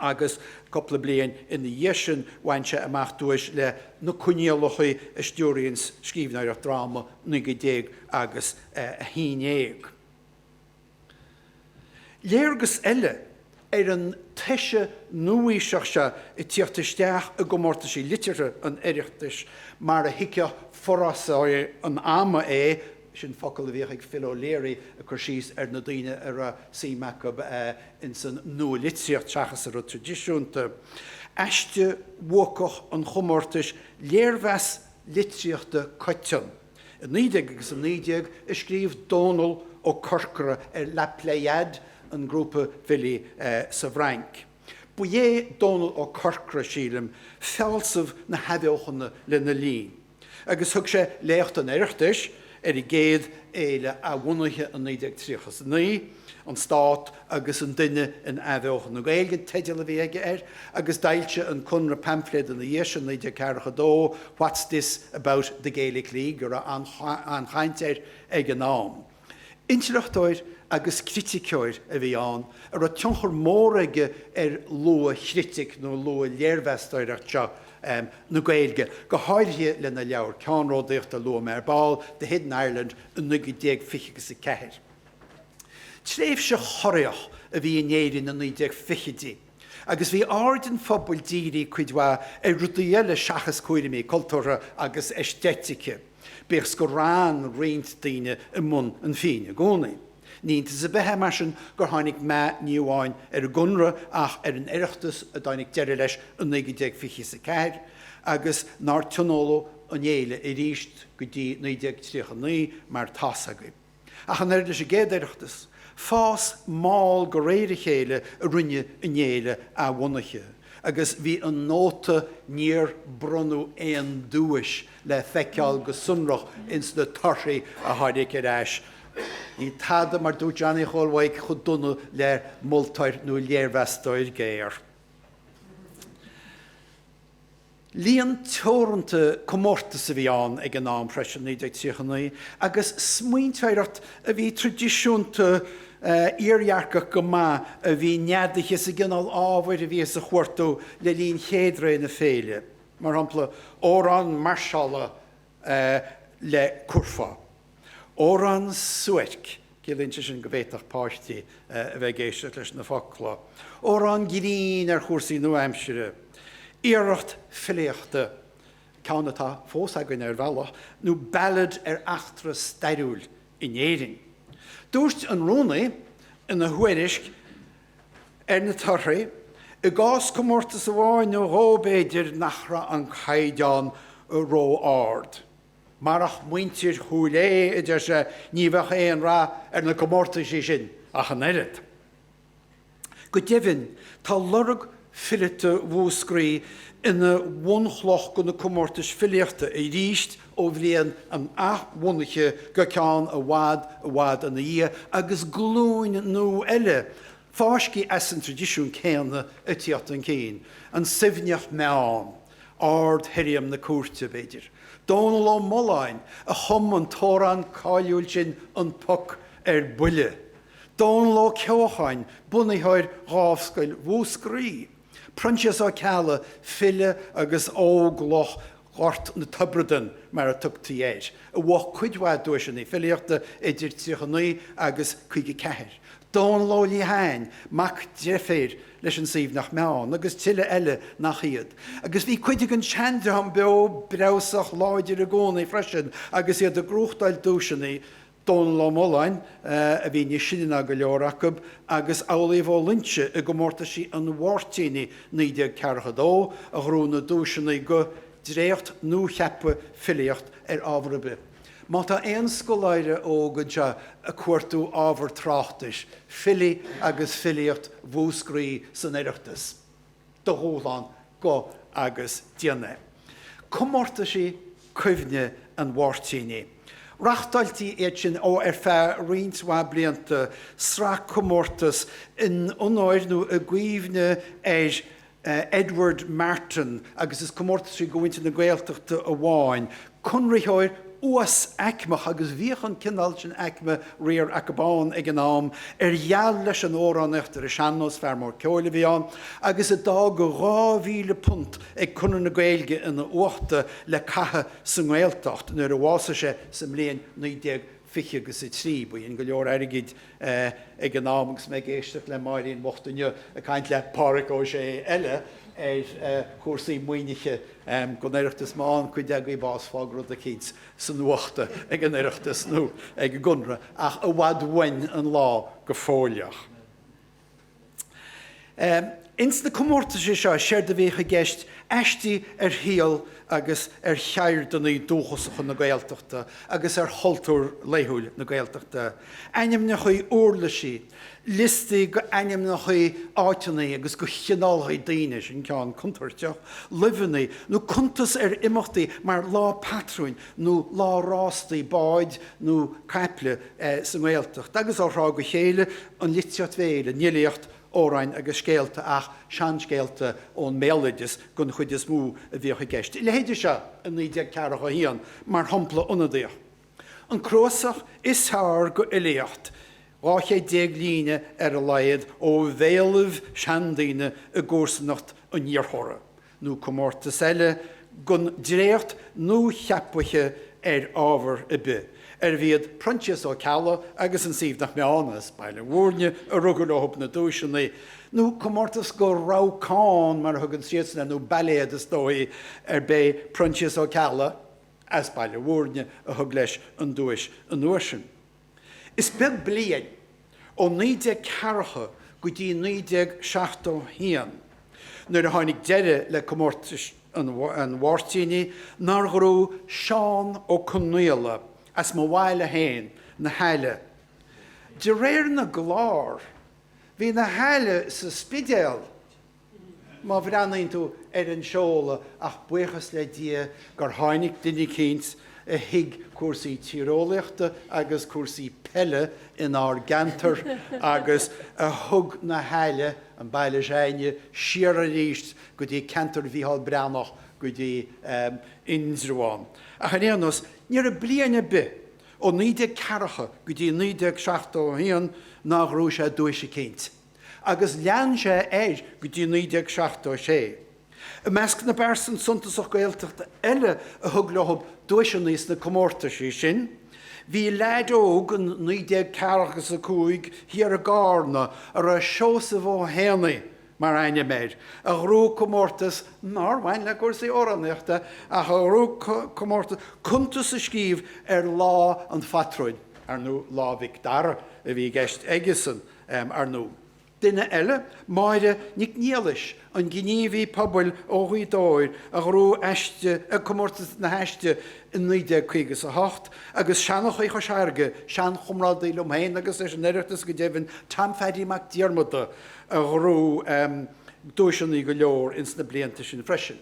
agus cúpla bliain ina dhiaidh sin bhain sé amach duais le Na Coinníollacha a Stiúraíonns Scríbhneoireacht Dráma, 19 agus 11. Léargas eile ar an toise nua-aoiseach seo ag tíocht isteach i gcomórtaisí liteartha an Oireachtais mar a thuigfeadh forásóirí an ama é, sin focal a bhíodh ag Phil O'Leary ag cur síos ar na daoine a raibh suim acu ins an nua-litríocht seachas an rud traidisiúnta. Aiste bhuacach an chomórtais léirmheas litríochta coiteann. I 19 agus 19 a scríobh Dónall Ó Corcora ar La Pléiade, an grúpa filí sa bhFrainc. Ba é Dónall Ó Corcora, sílim, fealsamh na hathbheochana lena linn, agus thug sé léacht an Oireachtais ar an gcéad fhéile athbhunaithe i 1939, An Stát agus an Duine in Athbheochan na Gaeilge an teideal a bhí aige air, agus d'fhoilsigh an Conradh paimfléad ina dhiaidh sin, 1942, What's This About the Gaelic League, a raibh an-chaint air ag an am. Intleachtóir agus criticeoir a bhí ann a raibh tionchar mór aige ar luath-chritic nó luath-léirmheastóireacht seo na Gaeilge, go háirithe lena leabhar ceannródaíochta a luaigh mé ar ball, The Hidden Ireland, i 1924. Tréimhse chorraitheach a bhí in Éirinn na 1920idí, agus bhí aird an phobail dírithe cuid mhaith ar rudaí eile seachas cúraimí cultúrtha agus aeistéitice, bíodh 's gur fhan roinnt daoine i mbun an phinn i gcónaí. Ní iontas ar bith é, mar sin, gur tháinig meath ní amháin ar an gConradh ach ar an Oireachtas a dtáinig deireadh leis i 1924, agus nár tionóladh an fhéile arís go dtí 1939, mar tá's agaibh. Ach an oiread leis an gcéad Oireachtas. Fás mall de réir a chéile a rinne an fhéile athbhunaithe agus bhí an nóta 'níor bronnadh aon duais' le feiceáil go sonrach ins na torthaí a tháinig ar ais. Níl tada, mar dúirt Johnny Chóil Mhaidhc, chomh dona le moltóir nó léirmheastóir géar. Líon teoranta comórtas a bhí ann ag an am freisin, 1939, agus smaointeoireacht a bhí traidisiúnta iardhearcach go maith a bhí neadaithe sa gcineál ábhair a bhíothas a chuartú le linn chéad ré na féile, mar shampla, amhrán mairseála le curfá. Amhrán suairc, ciallaíonn sé sin go bhféadfadh páistí a bheith ag éisteacht leis na focla. Amhrán grinn ar chúrsaí nua-aimsire. Iarracht filíochta, ceann atá fós againn ar bhealach, nó ballad ar eachtra stairiúil in Éirinn. Dúirt an rúnaí ina thuairisc ar na torthaí, i gcás comórtas amháin nó dhó b'fhéidir nach raibh an caighdeán ró-ard. Marach muintir Chúil Aodha, a deir sé, ní bheadh aon rath ar na comórtaisí sin ach an oiread. Go deimhin, tá lorg fileata Mhúscraí ina bhunchloch do na comórtais filíochta arís ó bhliain an athbhunaithe go ceann i bhfad i bhfad ina dhiaidh agus glúin nua eile fáiscthe as an traidisiún céanna ag tíocht chun cinn, an Suibhneach Meann. Ard-Shirriam na cúirte, b'fhéidir. Dónall Ó Mulláin, a chum an t-amhrán cáiliúil sin An Poc ar Buile. Dónall Ó Ceocháin, bunaitheoir Dhámhscoil Mhúscraí. Proinsias Ó Ceallaigh, file agus óglach Ghort na Tiobradan, mar a tugtaí air, a bhuaigh cuid mhaith duaiseanna filíochta idir 39 agus 54. Dónall Ó Liatháin, mac deirféar leis an Suibhneach Meann, agus tuilleadh eile nach iad. Agus bhí cuid den seandream beo breabhsach láidir i gcónaí freisin agus iad ag gnóthachtáil duaiseanna, Dónall Ó Mulláin, a bhí níos sine ná go leor acu, agus Amhlaoibh Ó Loinsigh i gcomórtaisí an Mháirtínigh 1942, a ghnóthaigh na duaiseanna go dréacht nuacheaptha filíocht ar ábhar ar bith. Má tá aon scoláire óg anseo ag cuartú ábhar tráchtais, filí agus filíocht Mhúscraí san Oireachtas, do dhúshlán, gabh agus déan é. Comórtaisí Cuimhne an Mháirtínigh. Reachtáiltí iad sin ó ar feadh roinnt mhaith blianta, sraith comórtas in onóir nó i gcuimhne ar Edward Martyn, agus is comórtaisí go mhuintir na Gaeltachta amháin, conraitheoir uasaicmeach, agus bhíodh an cineál sin aicme riar acub ann ag an am, ar gheal leis an amhránaíocht ar an sean-nós, fear mór ceoil a bhí ann, agus a d'fhág £2,000 ag Conradh na Gaeilge ina uachta le caitheamh sa nGaeltacht nuair a bhásaigh sé sa mbliain 1920 agus 3. B'in go leor airgid ag an am agus mé ag éisteacht le Máirín bhocht inniu ag caint le Pádhraic Ó Sé eile ar chúrsaí maoinithe don Oireachtas. Má fhaigheann cuid agaibh bás fág rud eicínt san uachta ag an Oireachtas nó ag an gConradh ach i bhfad uainn an lá go fóilleach. Ins na comórtaisí seo, séard a bhíodh i gceist aistí ar shaol agus ar cheirdeanna dúchasacha na Gaeltachta agus ar chultúr laethúil na Gaeltachta, ainmneacha uirlisí, liostaí go ainmneacha áiteanna agus go chineálacha daoine, sin ceann contúirteach, luibheanna, nó cuntas ar imeachtaí mar lá patrúin nó lá rástaí báid nó caiple sa nGaeltacht, agus ó thráth go chéile, an litríocht bhéil, an fhilíocht, amhráin agus scéalta ach seanscéalta ón mbéaloideas den chuid is mó a bhíodh i gceist. A leithéide seo i 1941 mar shampla ionadaíoch. An cnuasach is fearr go fhilíocht, 12 chéad líne ar a laghad ó bhéalaibh seandaoine i gcomharsanacht an iarrthóra. nó comórtas eile gon dréacht nuacheaptha ar ábhar ar bith, arbh iad Proinsias Ó Ceallaigh agus an Suibhneach Meann as Baile Mhúirne a rugadh leo na duaiseanna, nó comórtas go rabhcán mar a thugann siadsan air, nó bailéad is dóigh, ar b'é Proinsias Ó Ceallaigh as Baile Mhúirne a thug leis an duais an uair sin. Is beag bliain, ó 1940 go dtí 1971, nuair a tháinig deireadh le comórtais an Mháirtínigh, nár ghnóthaigh Seán Ó Conaola, as mo bhaile féin, na hAille. De réir na gclár, bhí na hAille sa Spidéal má bhreathnaíonn tú ar an seoladh ach buíochas le Dia gur tháinig duine eicínt a thuig cúrsaí tíreolaíochta agus cúrsaí peile inár gceantar agus a thug na hAille, an baile s'againne, siar arís go dtí ceantar Mhícheál Breathnach, go dtí Indreabhán. Ach ar aon nós, ní raibh bliain ar bith ó 1940 go dtí 1971 nár ghnóthaigh sé duais eicínt. Agus lean sé air go dtí 1976. I measc na bpearsan suntasach Gaeltachta eile a thug leo duaiseanna sna comórtaisí sin, bhí leaid óg in 1945 thiar i gCarna a raibh Seosamh Ó hÉanaí mar ainm air, a ghnóthaigh comórtas nár bhain le cúrsaí amhránaíochta ach a ghnóthaigh comórtas cuntas a scríobh ar Lá an Phatrúin, ar ndóigh Lá Mhic Dara a bhí i gceist aigesan, ar ndóigh. Duine eile, Máire Nic Niallais, an gníomhaí pobail ó Ghaoth Dobhair a ghnóthaigh aiste ag comórtas na haiste in 1958, agus seanchaí Chois Fharraige, seanchomrádaí liom féin agus leis an Oireachtas go deimhin, Tom Pheaidí Mac Diarmada, a ghnóthaigh duaiseanna go leor ins na blianta sin freisin.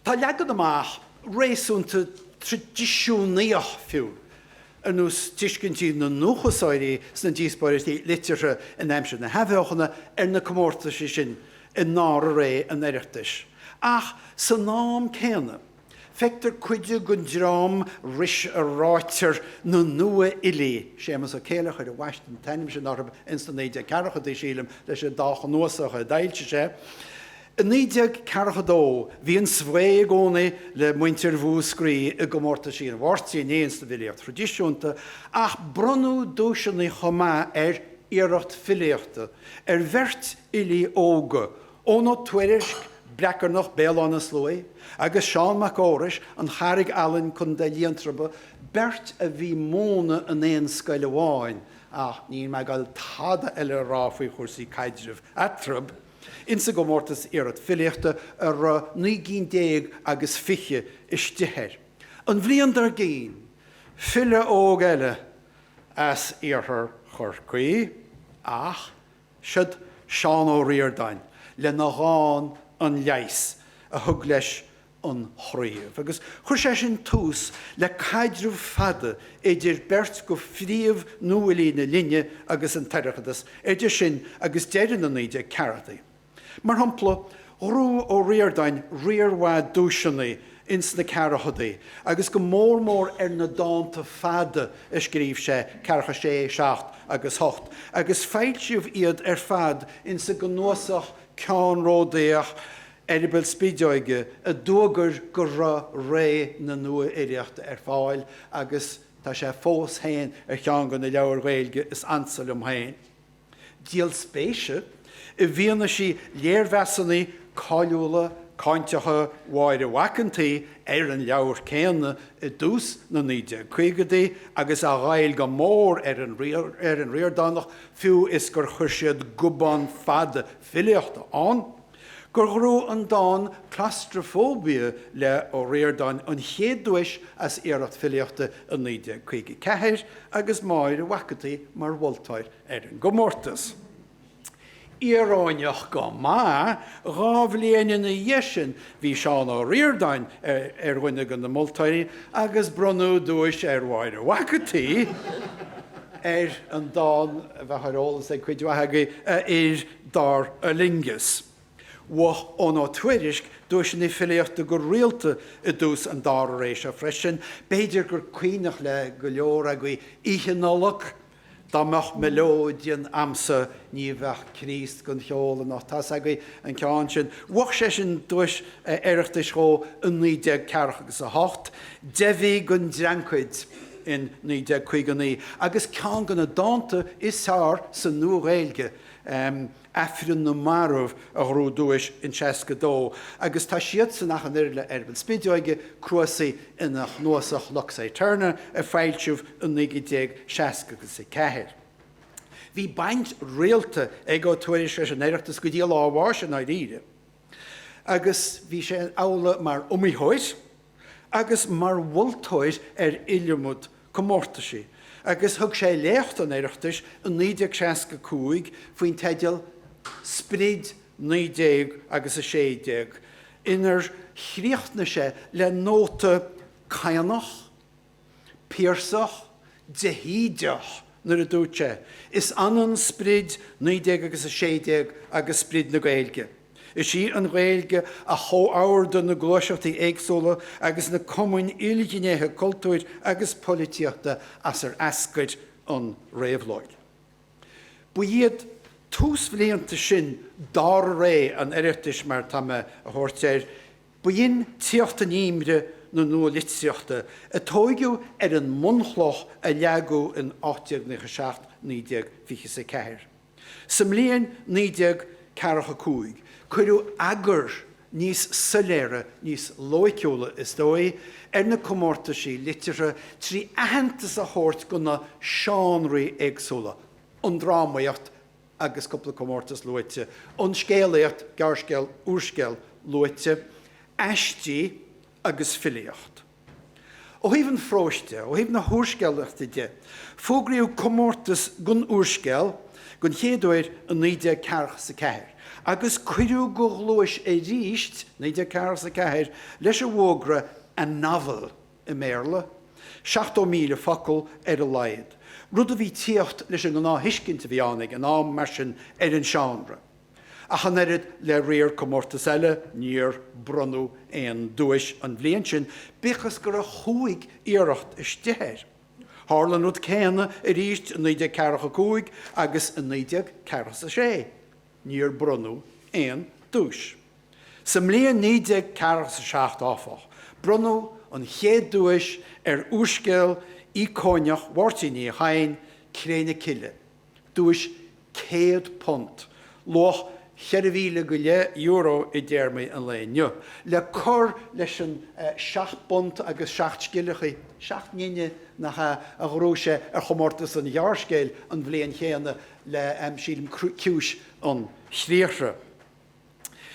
Tá leagan amach réasúnta traidisiúnaíoch fiú, ar nós tuiscintí na ndúchasóirí sna díospóireachtaí liteartha in aimsir na hAthbheochana ar na comórtaisí sin i ndara ré an Oireachtais. Ach san am céanna, Feictear cuid den dream ris a ráitear na nua-fhilí, Séamus Ó Céileachair a bhaist an t-ainm sin orthu ins na 1940idí, sílim, leis an dá chnuasach a d'fhoilsigh sé. I 1942 bhí an svae i gcónaí le muintir Mhúscraí i gcomórtaisí an Mháirtínigh ins an bhfilíocht thraidisiúnta ach bronnadh duaiseanna chomh maith ar iarracht filíochta ar bheirt fhilí óga, Eoin Ó Tuairisg, Bleacarnach, Béal Átha na Sluaighe, agus Seán Mac Fheorais, An Charraig Alainn, Co. Liatroma, beirt a bhí múineadh in aon scoil amháin, ach níl mé ag dul tada eile a rá faoi chúrsaí caidrimh eatarthu, insa gcomórtas iarracht filíochta a raibh 19 gcinn agus 20 istigh air. An bhliain dár gcionn, file óg eile as iarthar Chorcaí, ach Siod Seán Ó Ríordáin lena dhán 'An Leigheas' a thug leis an chraobh, agus chuir sé sin tús le caidreamh fada idir beirt de phríomh-nuafhilí na linne agus an tOireachtas, idir sin agus deireadh na 1940idí. Mar shampla, ghnóthaigh Ó Ríordáin riar mhaith duaiseanna ins na ceathrachaidí, agus go mór mór ar na dánta fada a scríobh sé, ceathracha sé, seacht agus hocht, agus foilsíodh iad ar fad ins an gcnuasach ceannródaíoch Eireaball Spideoige a d'fhógair go raibh ré na nua-fhilíochta ar fáil agus tá sé fós féin ar cheann de na leabhair Ghaeilge is ansa liom féin. Díol spéise, i bhfianaise léirmheasanna cáiliúla cáinteacha Mháire Mhac an tSaoi ar an leabhar céanna i dtús na 1950idí agus a ghoill go mór ar an Ríordánach fiú is gur chuir siad gobán fada filíochta ann, gur ghnóthaigh an dán Claustrophobia le Ó Ríordáin an chéad duais as iarracht filíochta i 1954 agus Máire Mhac an tSaoi mar mholtóir ar an gcomórtas. Íoróineach go maith, 2 bhliain ina dhiaidh sin bhí Seán Ó Ríordáin ar dhuine de na moltóirí agus bronnadh duais ar Mháire Mhac an tSaoi ar an dán a bheadh ar eolas ag cuid mhaith agaibh, A Fhir Dár Fhulaingeas. Bhuaigh Eoghan Ó Tuairisg duaiseanna filíochta go rialta i dtús an dara ré seo freisin. B'fhéidir gur cuimhneach le go leor agaibh Oíche Nollag, dá mbeadh mileoidean a'msa ní bheadh Críost gan cheol anocht. Tá's agaibh an ceann sin. Bhuaigh seisean duais Oireachtais dhó i 1948, Deibhí gan Dreancaid in 1959 agus ceann de na dánta is fearr sa Nua-Ghaeilge, Aifreann na Marbh a ghnóthaigh duais in 62 agus tá siadsan ach an oiread le Eireaball Spideoige cnuasaithe ina chnuasach Lux Aeterna a foilsíodh i 1964. Bhí baint rialta ag Ó Tuairisg leis an Oireachtas go dtí a lá a bháis i ndáiríre agus bhí sé amhlaidh mar iomaitheoir agus mar mholtóir ar iliomad comórtaisí. Agus thug sé léacht an Oireachtais i 1965 faoin teideal Sprid 19 agus 16, inar chríochnaigh sé le nóta Cadhnach, Piarsach, de hÍdeach nuair a dúirt sé, Is ionann sprid 19 agus 16 agus sprid na Gaeilge. Is í an Ghaeilge a chomhordaigh na gluaiseachtaí éagsúla agus na cumainn ilghnéithe cultúir agus polaitíochta as ar eascair an réabhlóid. Ba iad túsbhlianta sin dara ré an Oireachtais mar tá mé a thabhairt air, B'in tíocht in inmhe na nua-litríochta, a tóigeadh ar an mbunchloch a leagadh in 1897, 1924. Sa mbliain 1945, cuireadh eagar níos soiléire, níos loighciúla, is dóigh, ar na comórtaisí liteartha trí aitheantas a thabhairt do na seánraí éagsúla, an drámaíocht, agus cúpla comórtas luaite, an scéalaíocht, gearrscéal, úrscéal, luaite, aistí agus filíocht. Ó thaobh an phróis de, ó thaobh na húrscéalaíochta de, fógraíodh comórtas don úrscéal den chéad uair i 1944 agus cuireadh de ghluais arís, 1944, leis an bhfógra 'A Novel'. i mBéarla, 70,000 focal ar a laghad, rud a bhí tíocht leis an ngnáth-thuiscint a bhí ann ag an am, mar sin, ar an seánra. Ach an oiread le riar comórtas eile, níor bronnadh aon duais an bhliain sin, bíodh is go raibh chúig iarracht istigh air. Tharla an rud céanna arís i 1945 agus i 1946. Níor bronnadh aon duais. Sa mbliain 1947, áfach, bronnadh an chéad duais ar úrscéal íocóineach Mháirtín Uí Chadhain, Cré na Cille, duais £100, luach cheithre mhíle go leith euro i dtéarmaí an lae inniu, le cur leis an seacht bpunt agus seacht scilleachaí, seacht nGine nach ea, a ghnóthaigh sé ar chomórtas an ghearrscéil an bhliain chéanna le, sílim, Ciúis an Chriathraigh.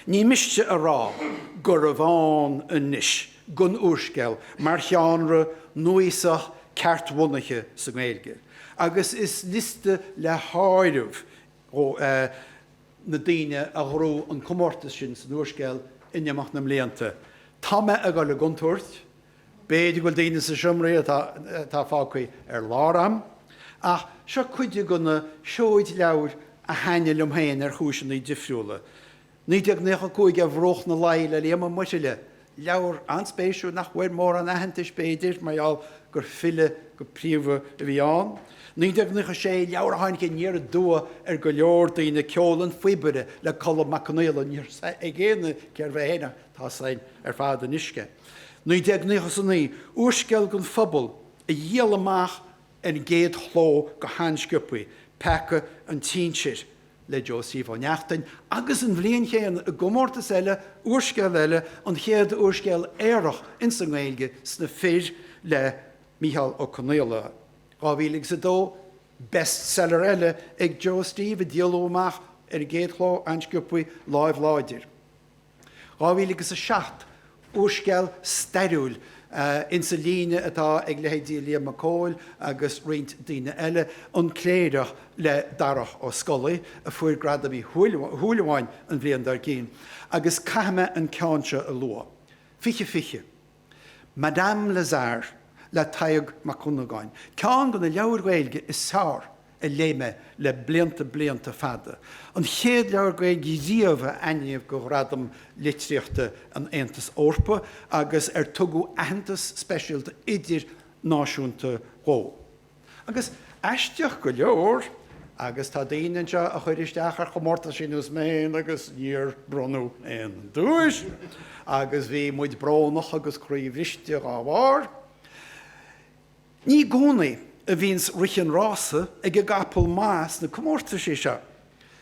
Ní miste a rá gurbh ann anois don úrscéal mar sheánra núíosach ceartbhunaithe sa nGaeilge, agus is liosta le háireamh na daoine a ghnóthaigh an comórtas sin san úrscéal in imeacht na mblianta. Tá mé ag dul i gcontúirt. B'fhéidir go bhfuil daoine sa seomra atá fágtha ar lár a'm, ach seo cuid de na seoid leabhair a thaitnigh liom féin ar chúiseanna difriúla. 1995 Ar Bhruach na Laoi le Liam Ó Muirthile, leabhar an-spéisiúil nach bhfuair mórán aitheantais b'fhéidir mar gheall gur file go príomha a bhí ann. 1996, leabhar a tháinig aniar aduaidh ar go leor daoine, Ceol an Phíobaire le Colm Mac Conaola, ní raibh a fhios ag éinne cérbh é féin ach tá a fhios againn ar fad anois é. 1999, úrscéal don phobal a dhíol amach ar an gcéad chló go han-sciobtha, Peaca an tSinsir le Joe Steve Ó Neachtain, agus an bhliain chéanna, i gcomórtas eile, úrscéal eile, an chéad úrscéal aorach ins an nGaeilge, Sna Fir le Micheál Ó Conaola. 2002, bestseller eile ag Joe Steve a díoladh amach ar an gcéad chló an-sciobtha, Láimh Láidir. 2007, úrscéal stairiúil insa líne atá ag leithéidí Liam Mac Cóil agus roinnt daoine eile, An Cléireach le Darach Ó Scolaí, a fuair Gradam Uí Shúilleabháin an bhliain dár gcionn. Agus caithfidh mé an ceann seo a lua. 2020. Madame Lazare le Tadhg Mac Dhonnagáin, ceann de na leabhair Ghaeilge is fearr a léigh mé le blianta blianta fada. An chéad leabhar Gaeilge riamh a ainmníodh do Ghradam Litríochta an Aontais Eorpaigh agus ar tugadh aitheantas speisialta idirnáisiúnta dhó. Agus aisteach go leor, agus tá daoine anseo a chuir isteach ar chomórtaisí nós mé féin agus níor bronnadh aon duais agus bhí muid brónach agus croíbhriste dhá bharr. Ní i gcónaí a bhíonns rith an rása ag an gcapall maith sna comórtaisí seo.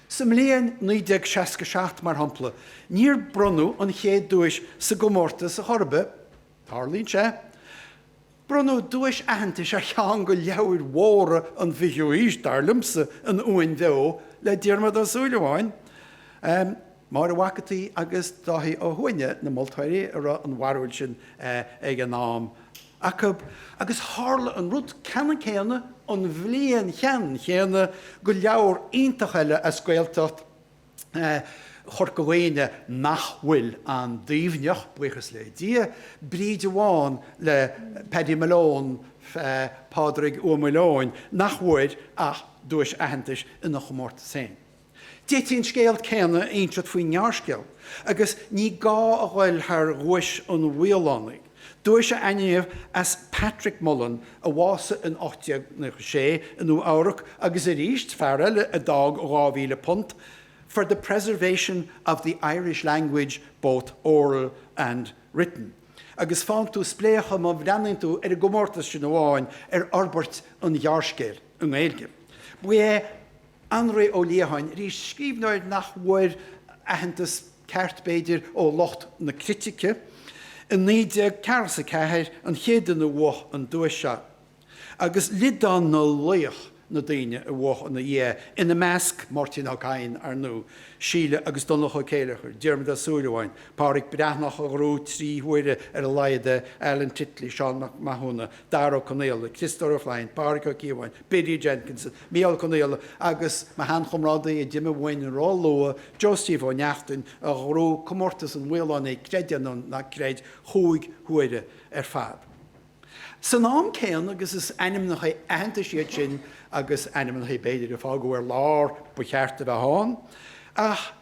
Sa mbliain 1967, mar shampla, níor bronnadh an chéad duais sa gcomórtas ar chor ar bith. Tarlaíonn sé. Bronnadh duais aitheantais ar cheann de leabhair mhóra an bhfichiú haois, dar liomsa, An Uain Bheo le Diarmaid Ó Súilleabháin. Máire Mhac an tSaoi agus Dáithí Ó hUaithne na moltóirí a raibh an bharúil sin ag an am. acu agus tharla an rud ceannann céanna an bhliain cheannann chéanna go leabhar iontach eile as Gaeltacht Chorca Dhuibhne nach bhfuil an-Duibhneach, buíochas le Dia, Bríde Bhán le Paddy Malone, Pádraig Ua Maoileoin, nach bhfuair ach duais aitheantais ina chomórtas féin. D'fhéadfaí an scéal céanna a inseacht faoin ngearrscéal, agus ní gá a ghoil thar Dhuais an Mhaolánaigh, duais a ainmníodh as Patrick Mullen, a bhásaigh in 1896 i Nua Eabhrac, agus arís fear eile a d'fhág £2,000, for the preservation of the Irish language both oral and written. Agus faigheann tú spléachadh má bhreathnaíonn tú ar an gcomórtas sin amháin ar fhorbairt an ghearrscéil i nGaeilge. Ba é Annraoi Ó Liatháin, arís, scríbhneoir nach bhfuair aitheantas ceart, b'fhéidir, ó lucht na critice, i 1944 an chéad duine a bhuaigh an duais seo, agus liodán na laoch na daoine a bhuaigh ina dhiaidh, ina measc, Máirtín Ó Cadhain, ar ndóigh, Síle agus Donncha Ó Céileachair, Diarmuid Ó Súilleabháin, Pádraic Breathnach a ghnóthaigh 3 huaire ar a laghad é, Alan Titley, Seán Mac Mathúna, Dara Ó Conaola, Criostóir Ó Floinn, Pádraig Ó Cíobháin, Biddy Jenkinson, Mícheál Ó Conaola agus mo sheanchomrádaí a d'imigh uainn ró-luath, Joe Steve Ó Neachtain, a ghnóthaigh comórtas an Mhaolánaigh, creid é nó ná creid, chúig huaire ar fad. San am céanna, agus is ainmneacha aitheantais iad sin agus ainmneacha b'fhéidir a fágadh ar lár ba cheart a bheith ann, ach,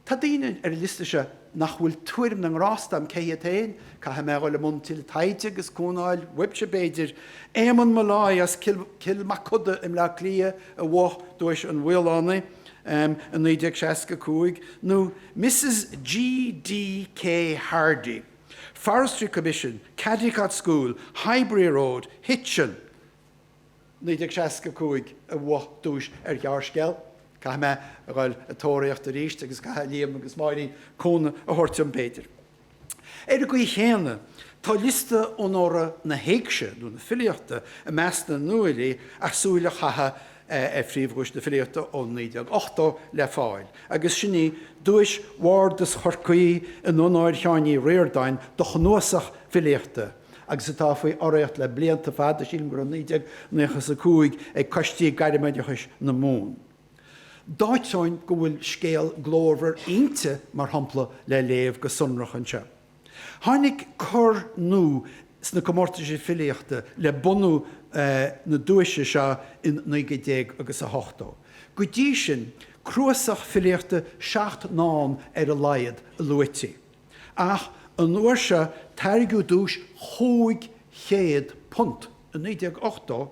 Tá daoine ar an liosta seo nach bhfuil tuairim na ngrást agam cé hiad féin, caithfidh mé a dhul i mbun tuilleadh taighde agus cúnamh a fháil uaibhse b'fhéidir. Éamonn Molloy as Cill Mochuda i mBleá Cliath a bhuaigh duais an Mhaolánaigh i 1965, nó Mrs G. D. K. Hardy, Forestry Commission, Caldicott School, Highbury Road, Hitchin. 1965 a bhuaigh duais ar ghearrscéal. Caithfidh mé a dhul ag tóraíocht arís agus caithfidh Liam agus Máirín cúnamh a thabhairt dom b'fhéidir. Ar an gcaoi chéanna, tá liosta onóra na héigse, nó na filíochta, i measc na nuafhilí ach súil a chaitheamh ar phríomhdhuais na filíochta ó 1980 le fáil, agus sin í Duais Bhardas Chorcaí in onóir Sheáin Uí Ríordáin do chnuasach filíochta. agus atá faoi urraíocht le blianta fada, sílim gur ó 1995, ag Coistí Gairmoideachais na Mumhan. D'áiteoinn go bhfuil scéal glórmhar inti, mar shampla, le léamh go sonrach anseo. Tháinig cor nua sna comórtaisí filíochta le bunú na duaise seo in 19 agus 80. Go dtí sin, cnuasach filíochta 7 ndán ar a laghad a luaití. Ach an uair seo tairgeadh duais £500 i 1980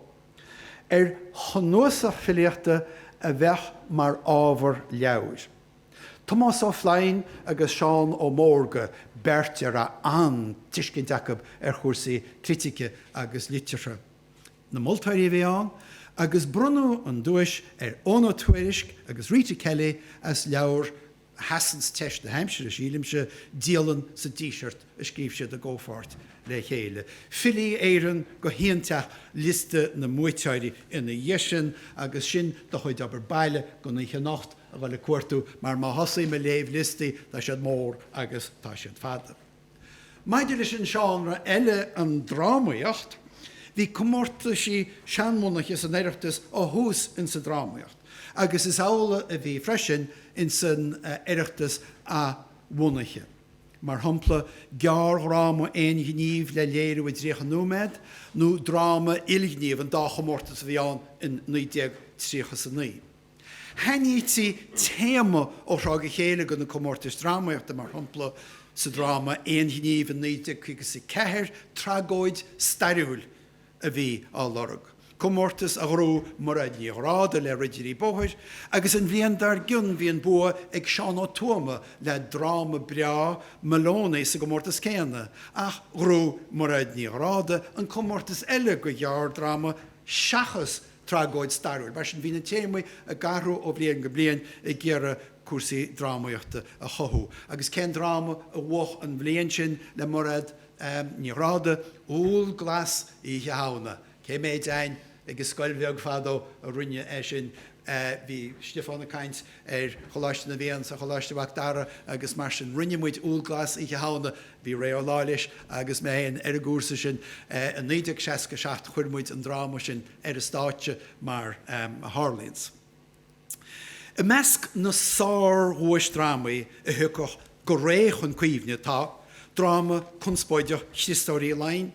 ar chnuasach filíochta a bheadh mar ábhar leabhair. Tomás Ó Floinn agus Seán Ó Mórdha, beirt a raibh an-tuiscint acu ar chúrsaí critice agus liteartha, na moltóirí a bhí ann, agus bronnadh an duais ar Eoghan Ó Tuairisg agus Rita Kelly as leabhar a sheasanns teist na haimsire, sílimse, Dialann sa Díseart a scríobh siad i gcomhpháirt le chéile. Filí Éireann go hiontach liosta na mbuaiteoirí ina dhiaidh sin agus sin do chuid obair baile don oíche anocht a dhul ag cuartú mar má thosaím ag léamh liostaí tá siad mór agus tá siad fada. Maidir leis an seánra eile, an drámaíocht, bhí comórtaisí seanbhunaithe san Oireachtas ó thús insa drámaíocht agus is amhlaidh a bhí freisin insan Oireachtas athbhunaithe. Mar shampla, gearrdhráma aonghnímh le léiriú i dtríocha nóiméad nó dráma ilghnímh, an dá chomórtas a bhí ann in 1939. Shainnítí téama ó thráth go chéile do na comórtais drámaíochta, mar shampla, sa dráma aonghnímh in 1954, tragóid stairiúil a bhí á lorg, comórtas a ghnóthaigh Mairéad Ní Ghráda le Ridirí Bóthair, agus an bhliain dár gcionn bhí an bua ag Seán Ó Tuama le dráma breá, Maloney, sa gcomórtas céanna, ach ghnóthaigh Mairéad Ní Ghráda an comórtas eile do ghearrdhráma seachas tragóid stairiúil. Mar sin, bhí na téamaí ag athrú ó bhliain go bliain ag iarraidh cúrsaí drámaíochta a chothú. Agus cén dráma a bhuaigh an bhliain sin le Mairéad Ní Ghráda? Úll Glas Oíche Shamhna. Cé méid againn ag an scoil bheag fadó a rinne é sin? Bhí Stiofán ag caint ar Choláiste na bhFiann 's ar Choláiste Mhac Dara agus mar sin. Rinne muid Úll Glas Oíche Shamhna, bhí Ré Ó Laighléis agus mé féin ar an gcúrsa sin. I 1967 chuir muid an dráma sin ar an stáitse mar a tharlaíonns. I measc na sár-dhuaisdrámaí a thiocfadh go réidh chun cuimhne tá, dráma conspóideach Chriostóir Uí Laighin,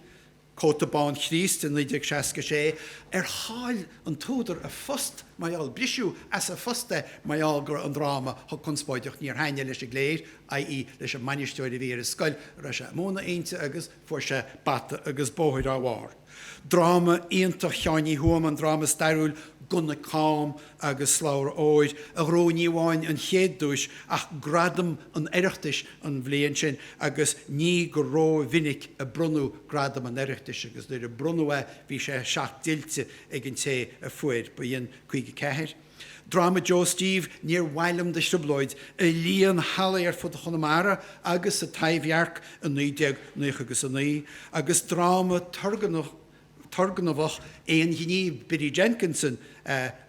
Cóta Bán Chríost i 1966, ar chaill an t-údar a phost mar gheall, briseadh as a phost é mar gheall go raibh an dráma chomh conspóideach, níor thaitin leis an gcléir, i.e. leis an mbainisteoir a bhí ar an scoil a raibh sé ag múineadh inti agus fuair sé bata agus bóthair dá bharr. Dráma iontach Sheáin Uí Thuama, an dráma stairiúil Gunna Cam agus Slabhra Óir, a ghnóthaigh ní amháin an chéad duais ach Gradam an Oireachtais an bhliain sin agus ní go rómhinic a bronnadh Gradam an Oireachtais agus nuair a bronnadh é bhí sé seachdillte ag an té a fuair. Ba in 54. Dráma Joe Steve, Níor Mhaith Liom Do Thrioblóid, a líon hallaí ar fud Chonamara agus sa Taibhdhearc i 1999, agus dráma turgnamhach aon ghnímh Biddy Jenkinson,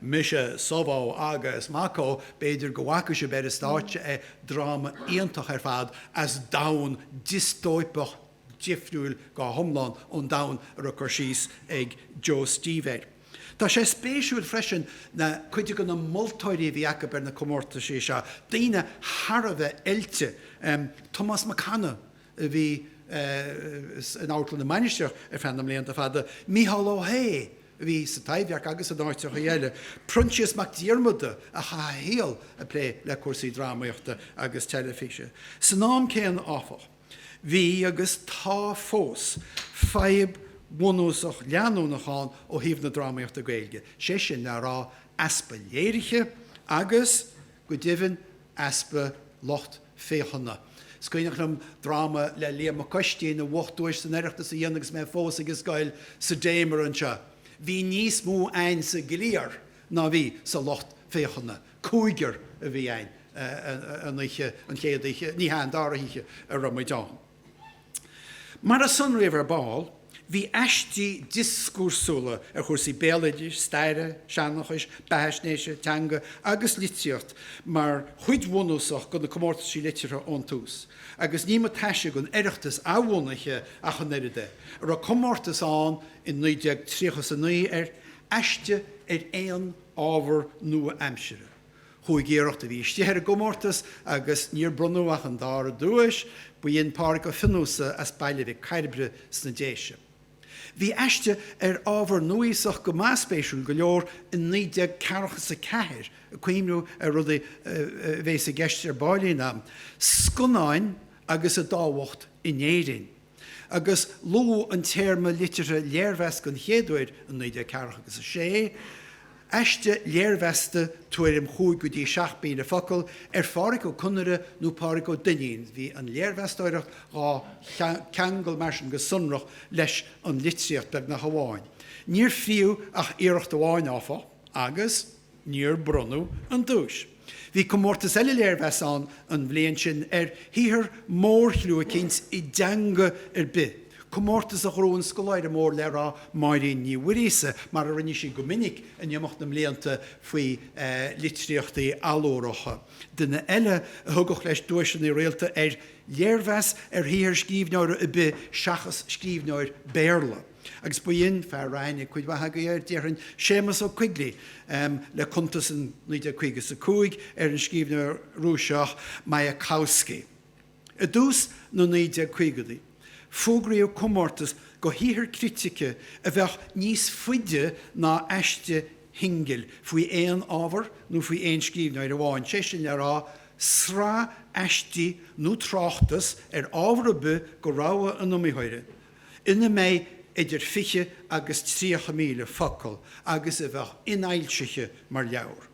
Mise, Subhó agus Maco, b'fhéidir go bhfaca sibh ar an stáitse é, dráma iontach ar fad as domhan diostóipeach difriúil go hiomlán ón domhan a raibh cur síos ag Joe Steve air. Tá sé spéisiúil freisin na cuid de na moltóirí a bhí acu ar na comórtaisí seo, daoine thar a bheith oilte, Tomás Mac Cana a bhí in Amharclann na Mainistreach ar feadh na mblianta fada, Mícheál Ó hAodha a bhí sa Taibhdhearc agus in áiteachaí eile, Proinsias Mac Diarmada a chaith a shaol ag plé le cúrsaí drámaíochta agus teilifíse. San am céanna áfach, Bhí, agus tá fós, fadhb bhunúsach leanúnach ann ó thaobh na drámaíochta Gaeilge, sé sin le rá, easpa léirithe agus, go deimhin, easpa lucht féachana. Is cuimhneach liom dráma le Liam Mac Oistín a bhuaigh duais san Oireachtas a dhéanamh agus mé fós ag an scoil sa Damer anseo. Bhí níos mó a'inn sa gcliar ná bhí sa lucht féachana. Cúigear a bhí a'inn an oíche, an chéad oíche, ní hea, an dara hoíche a raibh muid ann. Mar a sonraíodh ar ball, bhí aistí dioscúrsúla ar chúrsaí béaloidis, staire, seanchais, beathaisnéise, teanga agus litríocht mar chuid bhunúsach de na comórtaisí liteartha ón tús, agus ní mba taise don Oireachtas athbhunaithe ach an oiread é, a raibh comórtas ann i 1939 ar aiste ar aon ábhar nua-aimsire. Chúig iarracht a bhí istigh ar an gcomórtas agus níor bronnadh ach an dara duais, ba in Pádraig Ó Fionnúsa as Baile Mhic Cairbre sna Déise. Bhí aiste ar ábhar nuaíosach go maith spéisiúil go leor i 1944, ag cuimhniú ar rudaí a bhéas i gceist ar baillín a'm, scannáin agus a dtábhacht in Éirinn. Agus luadh an téarma liteartha léirmheas den chéad uair i 1946, aiste léirmheasta tuairim chúig go dtí 7,000 focal ar Phádhraic Ó Conaire nó Pádraig Ó Duinnín, bhí an léirmheastóireacht dhá ceangal mar sin go sonrach leis an litríocht beagnach amháin. Níor fríodh ach iarracht amháin, áfach, agus. Níor bronnadh an duais. Bhí comórtas eile léirmheasa ann an bhliain sin ar shaothar mórshlua eicínt i dteanga ar bith, comórtas a ghnóthaigh an scoláire mór le rá Máirín Ní Mhuiríosa, mar a rinne sí go minic in imeacht na mblianta faoi litríochtaí allúracha. Duine eile a thugadh leis duaiseanna rialta ar léirmheas ar shaothar scríbhneora ar bith seachas scríbhneoir Béarla. Agus ba in, fear a raibh aithne ag cuid mhaith agaibh air, déarfainn, Séamus Ó Coigligh, le cuntas in 1955 ar an scríbhneoir Rúiseach Mayakovsky. I dtús na 1950idí, fógraíodh comórtas do shaothar critice a bheadh níos faide ná aiste shingil faoi aon ábhar nó faoi aon scríbhneoir amháin, sé sin le rá, sraith aistí nó tráchtas ar ábhar ar bith de rogha an iomaitheora. ina mbeidh idir 20 agus 30,000 focal agus a bheadh infhoilsithe mar leabhar.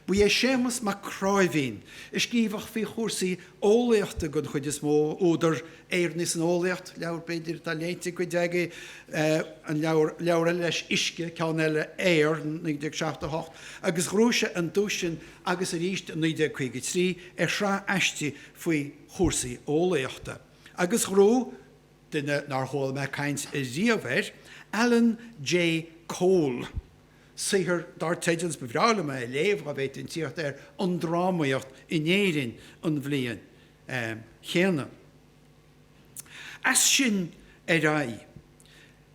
Ba é Séamus Mac Cráimhín, a scríobhadh faoi chúrsaí eolaíochta den chuid is mó, údar Éireannaigh san Eolaíocht, leabhar b'fhéidir atá léite ag cuid agaibh, an leabhar, leabhar eile leis Uisce, ceann eile Aer, 1978, agus ghnóthaigh sé an duais sin agus arís i 1953 ar shraith aistí faoi chúrsaí eolaíochta. Agus ghnóthaigh. Duine nár chuala mé caint riamh air, Alan J. Cole. saothar dar teideal, is ba bhreá liom é a léamh dhá bhféadfainn tíocht air, An Drámaíocht in Éirinn an bhliain chéanna. As sin ar aghaidh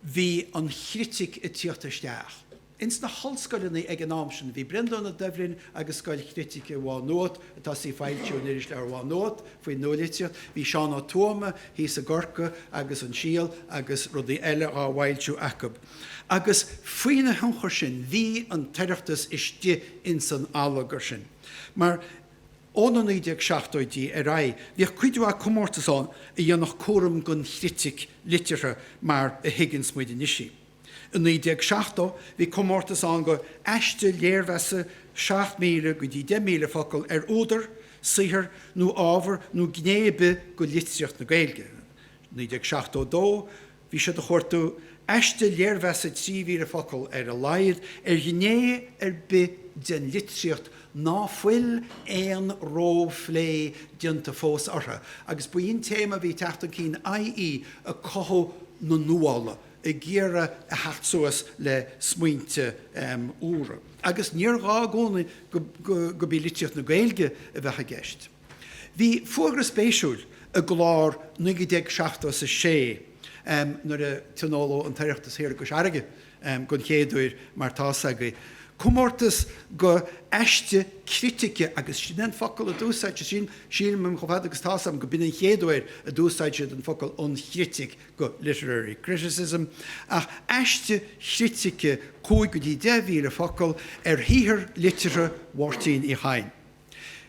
bhí an chritic ag tíocht isteach. Ins na hollscoileanna ag an am sin bhí Breandán Ó Doibhlin agus Scoil Chritice Mhá Nuad ag tosaí ag foilsiú in Irisleabhar Mhá Nuad faoin nualitríocht, bhí Seán Ó Tuama thíos i gCorcaigh agus An Síol agus rudaí eile dhá bhfoilsiú acu. Agus faoina thionchar sin bhí an tOireachtas istigh ins an allagar sin. Mar ó na 1970idí ar aghaidh bhíodh cuid mhaith comórtas ann a dhéanfadh cúram den chritic liteartha mar a thuigeanns muid anois í. I 1970 bhí comórtas ann go aiste léirmheasa 7,000 go dtí 10,000 focal ar údar, saothar nó ábhar nó gné ar bith go litríocht na Gaeilge. 1972 Bhí siad ag cuartú aiste léirmheasa 3,000 focal ar a laghad ar ghné ar bith den litríocht ná fuil aon ró-phlé déanta fós orthu, agus ba í an téama a bhí ag teacht chun cinn ie ag cothú na nuála, ag iarraidh a theacht suas le smaointe úra. Agus níor ghá i gcónaí go b'í litríocht na Gaeilge a bheadh i gceist. Bhí fógra spéisiúil i gclár 1976 nuair a tionóladh an tOireachtas thiar i gCois Fharraige den chéad uair mar tá's agaibh. Comórtas go aiste critice agus sin é an focal a d'úsáid siad, sílim chomh fada agus tá's agam go b'in an chéad uair a d'úsáid siad an focal an chritic go literary criticism ach aiste chritice 5 go dtí 10,000 focal ar shaothar liteartha Mháirtín Uí Chadhain.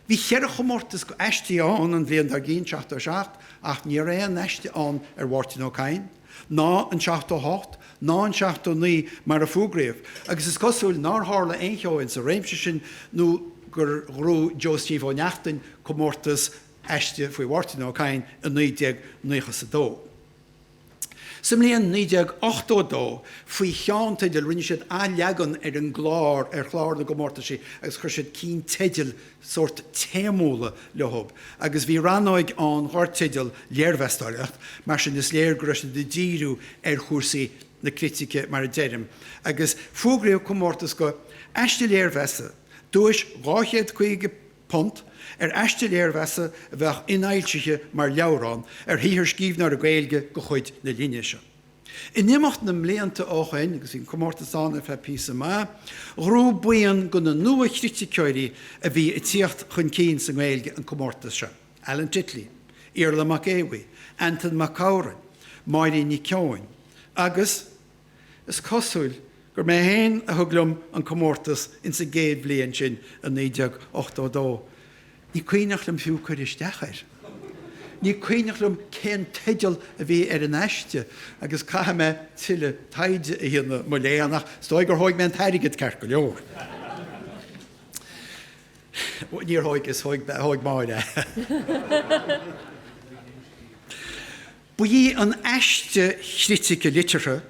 Bhí cheithre chomórtas go aistí ann an bhliain dár gcionn, 77, ach ní raibh aon aiste ann ar Mháirtín Ó Cadhain, ná in 78, ná in 79 mar a fógraíodh, agus is cosúil nár tharla aon cheo insa réimse sin nó gur ghnóthaigh Joe Steve Ó Neachtain comórtas aiste faoi Mháirtín Ó Cadhain i 1992. Sa mbliain 1982, faoi cheannteideal, rinne siad athleagan ar an gclár, ar chlár na gcomórtaisí agus chuir siad cinnteidil sórt téamúla leothub agus bhí rannóig ann dhár teideal Léirmheastóireacht, mar sin is léir go raibh siad ag díriú ar chúrsaí na critice mar a deirim agus fógraíodh comórtas go aiste léirmheasa, duais £250, ar aiste léirmheasa a bheadh infhoilsithe mar leabhrán ar shaothar scríbhneora Gaeilge de chuid na linne seo. In imeacht na mblianta ó shoin, agus bhí an comórtas ann ar feadh píosa maith, ghnóthaigh buíon de na nua-chriticeoirí a bhí ag tíocht chun cinn sa nGaeilge an comórtas seo, Alan Titley, Iarla Mac Aodha Bhuí, Antain Mac Cobhrain, Máirín Nic Eoin, agus. Is cosúil gur mé féin a thug liom an comórtas ins an gcéad bhliain sin i 1982. Ní cuimhneach liom fiú cur isteach air. Ní cuimhneach liom cén teideal a bhí ar an aiste agus caithfidh mé tuilleadh taighde a dhéanamh, mo léan, ach is dóigh gur thóig mé an t-airgead ceart go leor. Níor thóigeas, thóig Máire é. Ba í an aiste chritice liteartha,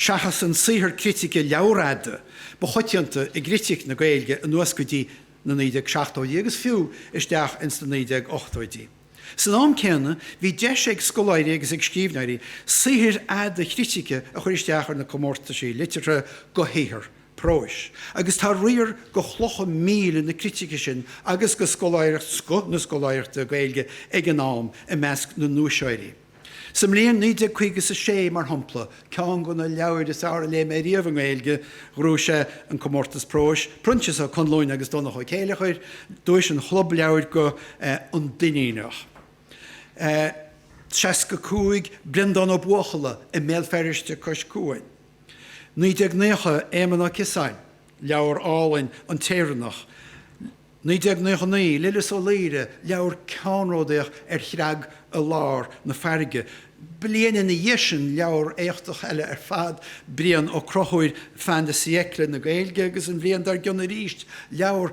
seachas an saothar critice leabharfhada, ba choitianta i gcritic na Gaeilge anuas go dtí na 1970idí agus fiú isteach ins na 1980idí. San am céanna, bhí deis ag scoláirí agus ag scríbhneoirí saothair fhada chritice a chur isteach ar na comórtaisí liteartha go shaothar próis, agus tá riar go chlocha míle na critice sin agus go scoláireacht scoth na scoláireachta Gaeilge ag an am i measc na nduaiseoirí. Sa mbliain 1956, mar shampla, ceann de na leabhair is fearr a léigh mé riamh i nGaeilge, ghnóthaigh sé an comórtas próis, Proinsias Ó Conluain agus Donncha Ó Céileachair, duais an Chlub Leabhair go An Duinníneach. 65, Breandán Ó Buachalla i mBéal Feirste cois cuain. 1990, Éamonn Ó Ciosáin, leabhar álainn, An tÉireannach, 1999, Lillis Ó Laoire, leabhar ceannródaíoch Ar Chreag i Lár na Farraige. Bliain ina dhiaidh sin, leabhar éachtach eile ar fad, Brian Ó Conchúir, Fin de Siècle na Gaeilge agus an bhliain dár gcionn arís, leabhar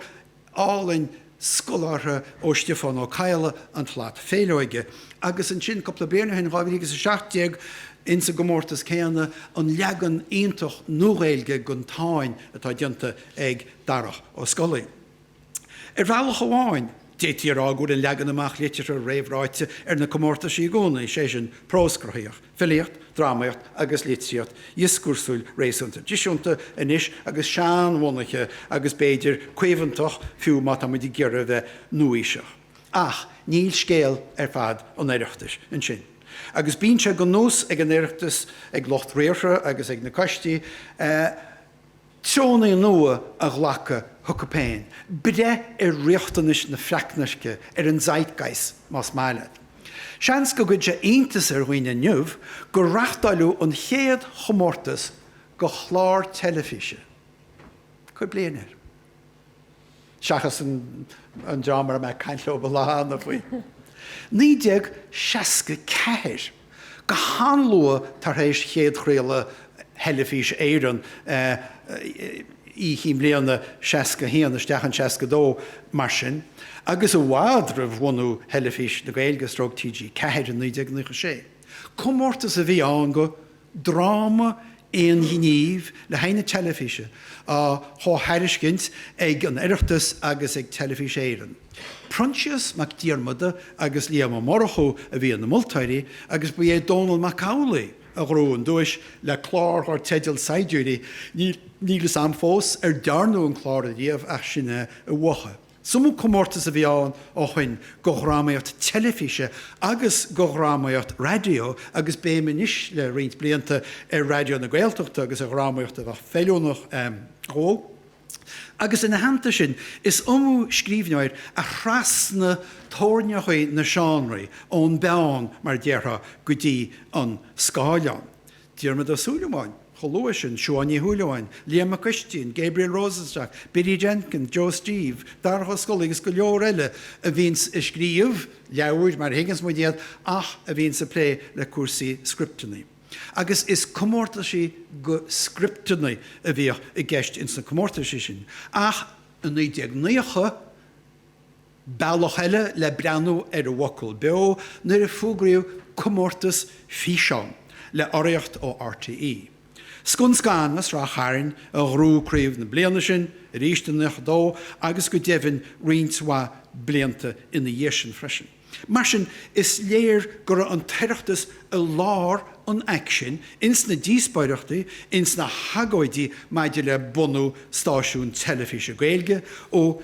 álainn scolártha ó Stiofán Ó Cadhla, An tSlat Féileoige. Agus ansin, cúpla bliain ó shin, 2017, ins an gcomórtas céanna, an leagan iontach Nua-Ghaeilge den Táin atá déanta ag Darach Ó Scolaí. Ar bhealach amháin. D'fhéadfaí a rá go bhfuil an leagan amach liteartha réamhráite ar na comórtaisí i gcónaí, sé sin, prós cruthaíoch, filíocht, drámaíocht agus litríocht dhioscúrsúil réasúnta traidisiúnta anois agus seanbhunaithe agus b'fhéidir caomhantach fiú má tá muid ag iarraidh a bheith nua-aoiseach. Ach níl scéal ar fad an Oireachtais ansin. Agus bíonn sé de nós ag an Oireachtas, ag lucht riartha agus ag na coistí, treonna nua a ghlacadh chucu féin, breith ar riachtanais na freacnairce, ar an zeitgeist, más maith leat. Seans go gcuirfidh sé iontas ar dhaoine inniu gur reachtáileadh an chéad chomórtas do chlár teilifíse, cuir bliain air. seachas an dream a raibh mé ag caint leo an lá cheana faoi. 1964, go han-luath tar éis chéad chraoladh Theilifís Éireann, Oíche Chinn Bliana 61 isteach in 62 mar sin, agus i bhfad roimh bhunú Theilifís na Gaeilge stroke TG4 in 1996. Comórtas a bhí ann do dráma aonghnímh le haghaidh na teilifíse á chomhthairiscint ag an Oireachtas agus ag Teilifís Éireann. Proinsias Mac Diarmada agus Liam Ó Murchú a bhí ina moltóirí agus ba é Dónall Mac Amhlaigh a ghnóthaigh an duais le clár dar teideal Saighdiúirí. Níl fhios a'm fós ar dearnadh an clár ariamh ach sin é a bhuaigh. Is iomaí comórtas a bhí ann ó shoin do dhrámaíocht teilifíse agus do dhrámaíocht raidió agus béim anois le roinnt blianta ar Raidió na Gaeltachta agus ar dhrámaíocht a bheadh feiliúnach dhó. Agus ina theannta sin, is iomaí scríbhneoir a thrasnaigh torainneachaí na seánraí, ón bpeann, mar a déarfá, go dtí an scáileán. Diarmuid Ó Súilleabháin, chomh luath sin, Siubhán Ní Shúilleabháin, Liam Mac Uistín, Gabriel Rosenstock, Biddy Jenkin, Joe Steve, Darach Ó Scolaí agus go leor eile a bhíonns ag scríobh leabhair mar a thuigeanns muid iad ach a bhíonns ag plé le cúrsaí scripteannaí. Agus is comórtaisí go scripteannaí a bhíodh i gceist ins na comórtaisí sin. Ach i 1990, Bealach eile le breathnú ar an bhfocal beo nuair a fógraíodh comórtas físeán le urraíocht ó RTÉ. Scun Scan as Ráth Chairn a ghnóthaigh craobh na bliana sin, arís i 92 agus go deimhin roinnt mhaith blianta ina dhiaidh sin freisin. Mar sin, is léir go raibh an tOireachtas i lár an aicsin ins na díospóireachtaí, ins na hagóidí maidir le bunú stáisiún teilifíse Gaeilge ó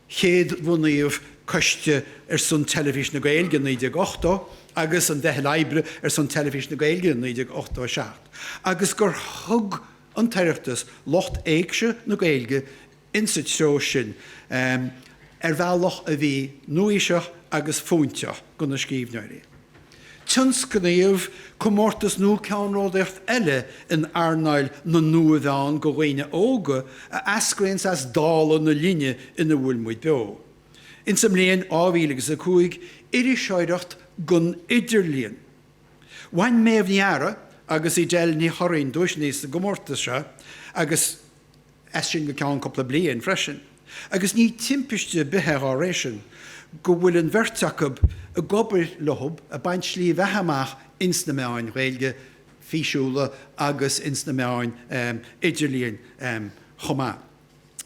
chéadbhunaíodh Coiste ar son Teilifís na Gaeilge i 1980 agus an Mheitheal Oibre ar son Teilifís na Gaeilge i 1987, agus gur thug an tOireachtas lucht éigse na Gaeilge insa treo sin ar bhealach a bhí nuaaoiseach agus fóinteach do na scríbhneoirí. Tionscnaíodh comórtas nua ceannródaíocht eile in earnáil na nua-mheán do dhaoine óga a eascraíonns as dála na linne ina bhfuil muid beo. Ins an mbliain 2005, iriseoireacht don idirlíon. Bhain Méabh Ní Eadhra agus Edel Ní Churraoin duaiseanna sa gcomórtas seo agus as sin go ceann cúpla bliain freisin. Agus ní timpiste ar bith é dá réir sin go bhfuil an bheirt acu ag obair leo ag baint slí bheatha amach ins na meáin Ghaeilge físiúla agus ins na meáin idirlíon chomh maith.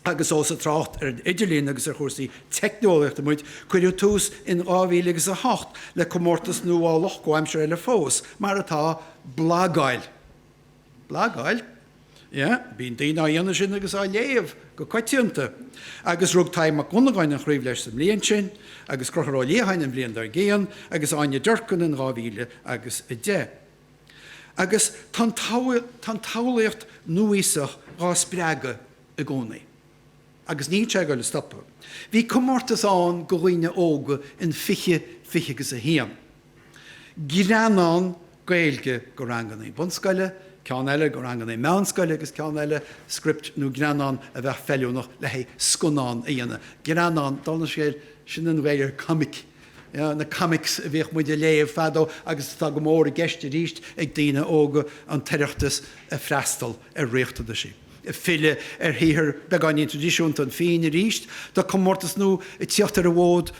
Agus ós ag trácht ar an idirlíon agus ar chúrsaí teicneolaíochta muid, cuireadh tús in 2008 le comórtas nuálach comhaimseartha eile fós, mar atá, Blagáil. Blagáil? Yeah, bíonn daoine á dhéanamh sin agus á léamh go coitianta. Agus rug Tadhg Mac Dhonnagáin an chraobh leis sa mbliain sin, agus Conchúr Ó Liatháin an bhliain dár gcionn, agus Áine Durkin in 2000 agus 10. Agus tá an tsamhlaíocht nuaíosach dhá spreagadh i gcónaí. Agus níl sé ag goil a stopadh. Bhí comórtas ann go dhaoine óga in 20, 20 agus 1. Greannán Gaeilge go rangannaí bunscoile, ceann eile go rangannaí meánscoile agus ceann eile, script nó greannán a bheadh feiliúnach le haghaidh scannán a dhéanamh. Greannán, dála an scéil, sin an Ghaeilge ar comic. Na comics a bhíodh muid a léamh fadó agus atá go mór i gceist arís ag daoine óga an tOireachtas ag freastal ar riachtanaisí. Ag filleadh ar shaothar beagáinín traidisiúnta an phinn arís, tá comórtas nua ag tíocht ar an bhfód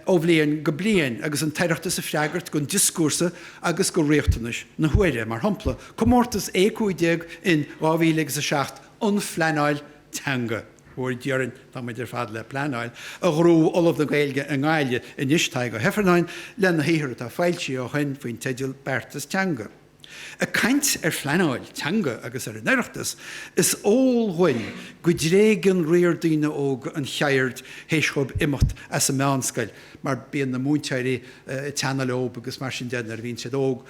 ó bhliain go bliain agus an tOireachtas ag freagairt don dioscúrsa agus go riachtanais na huaire. Mar shampla, comórtas A15 in 2007, An Phleanáil Teanga. Mhór Dia orainn, tá muid ar fad le pleanáil, a ghnóthaigh Ollamh na Gaeilge i nGaillimh anois, Tadhg Ó hIfearnáin, lena shaothar atá foilsithe ó shin faoin teideal Beartas Teanga. Ag caint ar phleanáil teanga agus ar an Oireachtas, is eol dhuinn go dtréigeann riar daoine óga an cheird théis dhóibh imeacht as an meánscoil mar bíonn na múinteoirí ag teannadh leob agus mar sin de nuair a bhíonn siad óg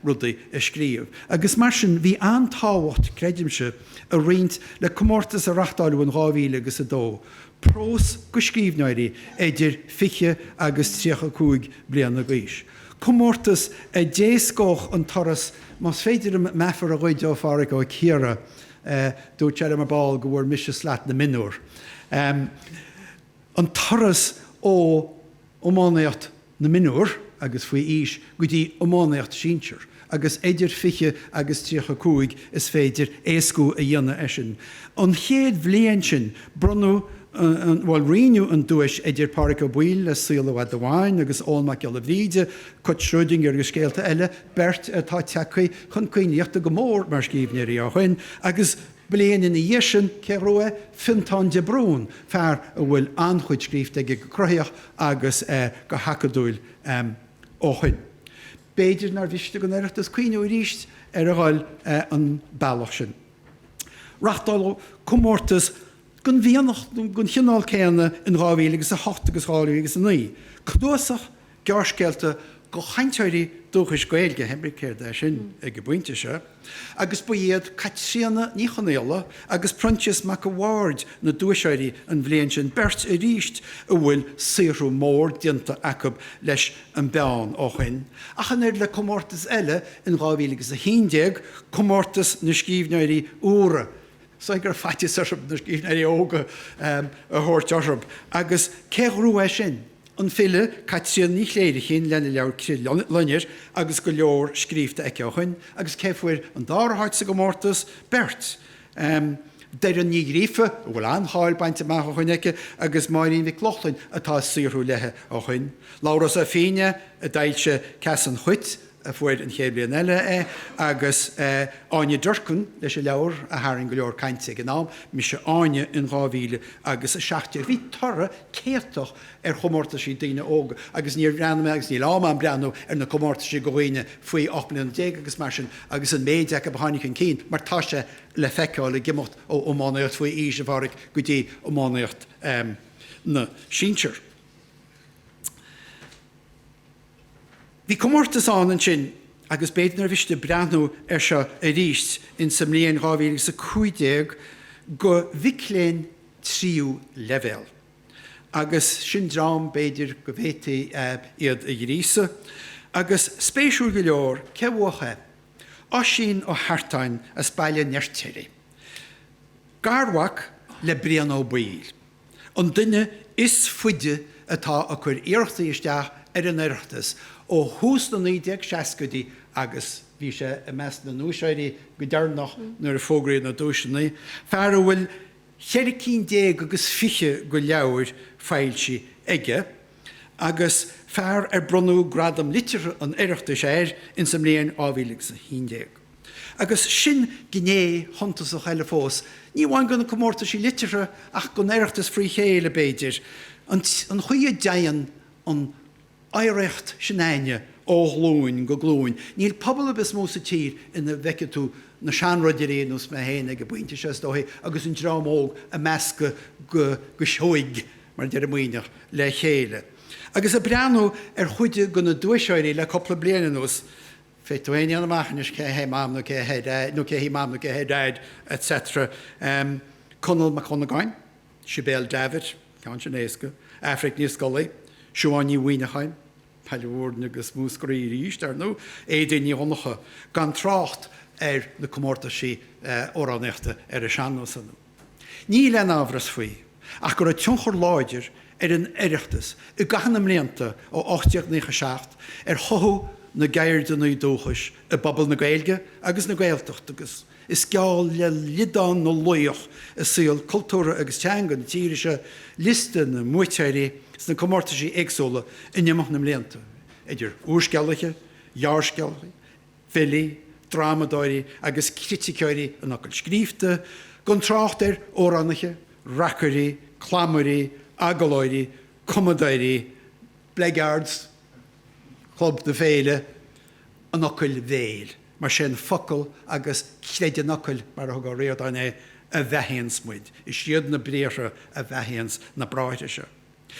rudaí a scríobh. Agus mar sin bhí an-tábhacht, creidimse, ag roinnt le comórtas a reachtáileadh in 2000 agus 2, prós go scríbhneoirí idir 20 agus 35 bliana d'aois. Comórtas a d'éascódh an turas, más féidir liom meafar a ghoid ó Phádhraic Ó Ciardha, dúirt sé liom ar ball go bhfuair mise slat na mionúr. An turas ó iománaíocht na mionúr agus faoi aois go dtí iománaíocht sinsear agus idir 20 agus 35 is féidir éascú a dhéanamh air sin. An chéad bhliain sin bronnadh an, bhuel roinneadh an duais idir Pádraic Ó Baoill le Saol i bhFad Amháin agus Eoghan Mac Giolla Bhríde, Cat Schrödinger agus Scéalta Eile, beirt atá tagtha chun coinlíochta go mór mar scríbhneoirí ó shin agus Bliain ina dhiaidh sin, cé a ghnóthaigh é? Fionntán de Brún, fear a bhfuil an-chuid scríofa aige go cruthaitheach agus go hacadúil ó shin. B'fhéidir nár mhiste don Oireachtas cuimhniú arís ar a dhul an bealach sin. Reachtáladh comórtas den mhianach nó den chineál céanna in 2008 agus 2009, cnuasach gearrscéalta do chainteoirí dúchais Gaeilge, pé céard é sin ag an bpointe seo, agus ba iad Caitríona Ní Chonaola agus Proinsias Mac a' Bhaird na duaiseoirí an bhliain sin, beirt arís a bhfuil saothrú mór déanta acu leis an bpeann ó shin, ach an oiread le comórtas eile in 2011, Comórtas na Scríbhneoirí Úra. Is dóigh go raibh faitíos orthu na scríbhneoirí óga a thabhairt orthu. Agus cé a ghnóthaigh é sin? An file Caitríona Ní Chléirichín lena leabhar Crith Loinnir agus go leor scríofa aici ó shin. Agus cé a fuair an dara háit sa gcomórtas? Beirt. Doireann Ní Ghríofa, a bhfuil an-cháil bainte amach ó shin aici, agus Máirín Mhic Lochlainn, atá ag saothrú léi ó shin. Labhrás Ó Fiaine, a d'fhoilsigh Ceas an Chait, a fuair an chéad bhliain eile é, agus Áine Durkin leis an leabhar a tharraing go leor cainte ag an am, Mise Áine in 2017. Bhí toradh céatach ar chomórtaisí daoine óga agus níor bhreathnaigh mé agus níl am agam breathnú ar na comórtaisí do dhaoine faoi 18 mbliana agus mar sin agus an méid acu a tháinig chun cinn mar tá sé le feiceáil ag imeacht ó iománaíocht faoi aois a Phádhraic go dtí iománaíocht na sinsear. Bhí comórtas ann ansin agus b'fhéidir nár mhiste breathnú air seo arís insa mbliain 2015 go mhic léinn tríú leibhéal. Agus sin dream b'fhéidir go bhféadfaí iad a ghríosadh. Agus spéisiúil go leor, cé a bhuach é? Oisín Ó hEartáin as Baile an Fheirtéaraigh. Garmhac le Brian Ó Baoill. An duine is faide atá ag cur iarrachtaí isteach ar an Oireachtas ó thús na 1960idí agus bhí sé i measc na nduaiseoirí go deireanach nuair a fógraíodh na duaiseanna, fear a bhfuil cheithre cinn déag agus fiche de leabhair foilsithe aige agus fear ar bronnadh Gradam Liteartha an Oireachtais air ins an mbliain 2011. Agus sin gné shuntasach eile fós, ní amháin do na comórtaisí liteartha ach don Oireachtas frí chéile, b'fhéidir, an chaoi a dtéann an oidhreacht sin againne ó ghlúin go glúin. Níl pobal ar bith is mó sa tír ina bhfeicfidh tú na seanroidirí, ar nós mé féin ag an bpointe seo is dóichí, agus an dream óg ag meascadh go seoigh, mar a deir an Muimhneach, le chéile. Agus ag breathnú ar chuid de na duaiseoirí le cúpla bliain anuas, Féadfaidh tú féin a dhéanamh amach anois cé hé Mam nó cé hé Daid, nó cé hí Mam nó cé hé Daid, etc. Conall Mac Dhonnagáin, Sibéal Davitt, ceann sin éasca, Aifric Ní Scolaí, Siobhán Ní Mhuimhneacháin, Baile Mhúirne agus Múscraí arís, ar ndóigh, Éadaoin Ní Dhonncha, gan trácht ar na comórtaisí amhránaíochta ar an sean-nós. Níl aon amhras faoi ach go raibh tionchar láidir ar an Oireachtas i gcaitheamh na mblianta ó 1897 ar chothú na gceirdeanna dúchais i bpobal na Gaeilge agus na Gaeltachta agus is geall le liodán na laoch i saol cultúrtha agus teanga na tíre seo liosta na mbuaiteoirí sna comórtaisí éagsúla in imeacht na mblianta, idir úrscéalaithe, ghearrscéalaithe, filí, drámadóirí agus criticeoirí an fhocail scríofa, gan trácht ar amhránaithe, Reacairí, clamairí, agallóirí, cumadóirí, blackguards, Chlub na Féile, an fhocail bhéil, mar sé an focal agus creid an fhocail, mar a thug Ó Ríordáin é, a bheathaíonns muid. Is iad na briathra a bheathaíonns na bráithre seo.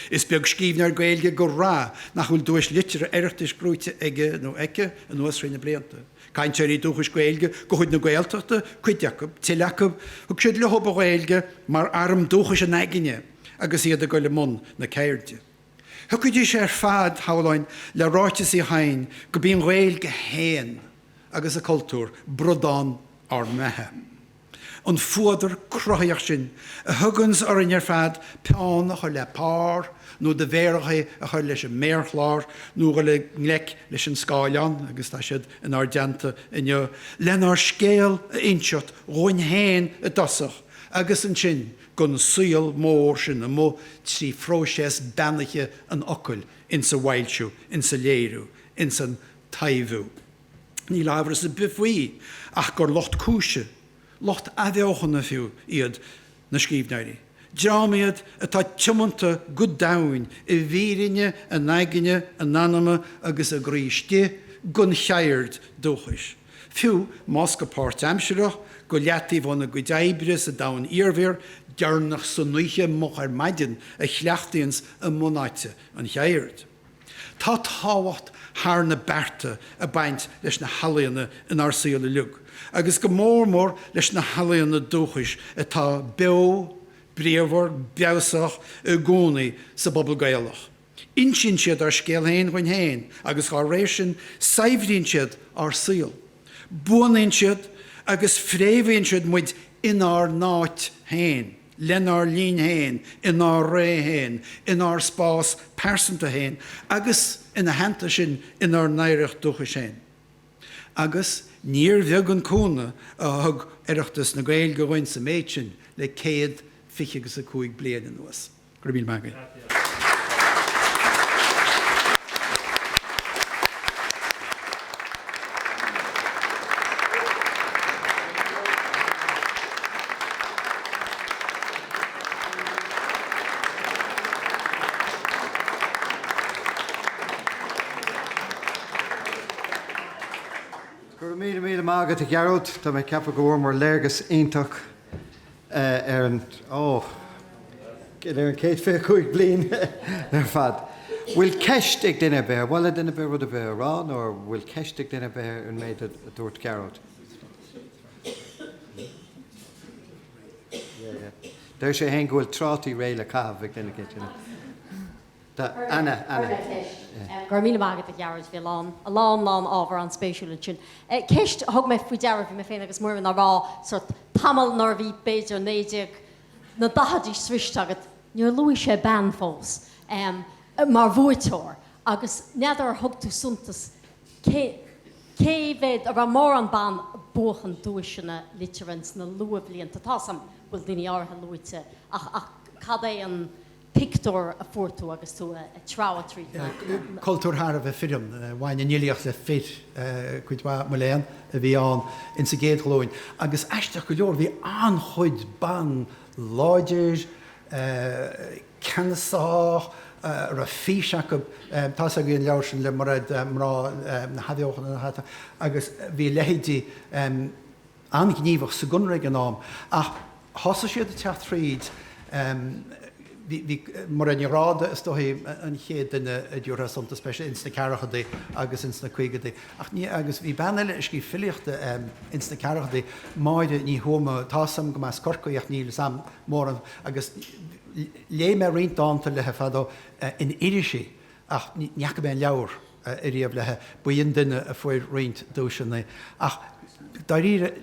Is beag scríbhneoir Gaeilge go rath nach bhfuil duais liteartha Oireachtais gnóite aige nó aici anuas thrí na blianta. Cainteoirí dúchais Gaeilge de chuid na Gaeltachta, cuid acu, tuilleadh acu, thug siad leo an Ghaeilge mar arm dúchais a n-aigne agus iad ag dul i mbun na ceirde. Thiocfaidís ar fad, shamhlóinn, le ráiteas Uí Chadhain go b'í an Ghaeilge féin agus a cultúr bradán ár mbeatha. An fuadar cruthaitheach sin a thuganns orainn ar fad peann a chur le pár nó do mhéaracha a chur leis an méarchlár nó dhul i ngleic leis an scáileán, agus tá siad inár dteannta inniu, lenár scéal a inseacht dhúinn féin i dtosach agus ansin don saol mór sin amuigh trí phróiseas beannaithe an fhocail insa bhfoilsiú, insa léiriú, insan taibhiú. Níl amhras ar bith faoi ach gur lucht cúise, lucht athbheochana fiú, iad na scríbhneoirí. Dream iad atá tiomanta go domhain i bhfírinne a n-aigne, a n-anama agus a gcroí istigh don cheird dúchais. Fiú más go páirtaimsearach, go leataobh óna gcuid oibre sa domhan iarbhír, deireanach san oíche, moch ar maidin, a chleachtaíonns a mbunáite an cheird. Tá tábhacht thar na bearta ag baint leis na healaíona inár saol uilig, agus go mór mór leis na healaíona dúchais atá beo, bríomhar, breabhsach i gcónaí sa bpobal Gaelach. Insíonn siad ár scéal féin dhuinn féin agus dá réir sin saibhríonn siad ár saol. Buanaíonn siad agus fréamhaíonn siad muid inár n-áit féin. lenár linn féin, inár ré féin, inár spás pearsanta féin agus, ina theannta sin, inár n-oidhreacht dúchais féin. Agus níor bheag an cúnamh a thug Oireachtas na Gaeilge dhuinn sa méid sin le céad fiche agus a cúig bliain anuas. Go raibh míle maith agaibh. Go raibh míle míle maith agat a Ghearóid, tá mé ag ceapadh go bhfuaireamar léargas iontach ar an, ó, ar an 125 bliain ar fad. Bhfuil ceist ag duine ar bith? Ar mhaith le duine ar bith rud ar bith a rá nó ar bhfuil ceist ag duine ar bith ar an méid a dúirt Gearóid? Deir sé féin go bhfuil trátaí réidh le caitheamh ag duine éicint. Tá Anna, Anna. Go raibh míle maith agat a Ghearóid, bhí a lán, a lán, lán ábhar an-spéisiúil ansin. Ceist a thug mé faoi deara, bhí mé féin agus Muireann á rá sórt tamall nuair a bhí b'fhéidir 19 na daichidí sroiste agat, níor luaigh sé bean fós mar bhuaiteoir agus n'fheadar ar thug tú suntas cé, cé mhéad, a raibh mórán ban ag buachan duaiseanna liteartha ins na luathbhlianta, tá 's a'm go bhfuil daoine áirithe luaite ach, ach cad é an pictiúr a fuair tú agus tú ag treabhadh tríd na. Cultúr thar a bheith fireann. Bhain an fhilíocht le fir, cuid mhaith, mo léan, a bhí ann insa gcéad ghlúin. Agus aisteach go leor, bhí an-chuid ban láidir, ceannasach, a raibh fís acu. Tá's agaibh an leabhar sin le Mairéad, Mná na hAthbheochana, agus bhí a leithéidí an-ghníomhach sa gConradh ag an am, ach thosaigh siad ag teacht thríd. Bhí Mairéad Ní Ghráda, is dóichí, an chéad duine a dtabharfá suntas speisialta ins na ceathrachaidí agus ins na caogaidí. Ach ní, agus bhí bean eile a scríobh filíochta ins na ceathrachaidí, Máire Ní Thuama, tá's a'm go mb'as Corcaigh ach níl 'fhios a'm mórán, agus léigh mé roinnt dánta léi fadó in irisí. Ach ní fhaca mé an leabhar ariamh léi. Ba í an duine a fuair roinnt duaiseanna. Ach dáiríre,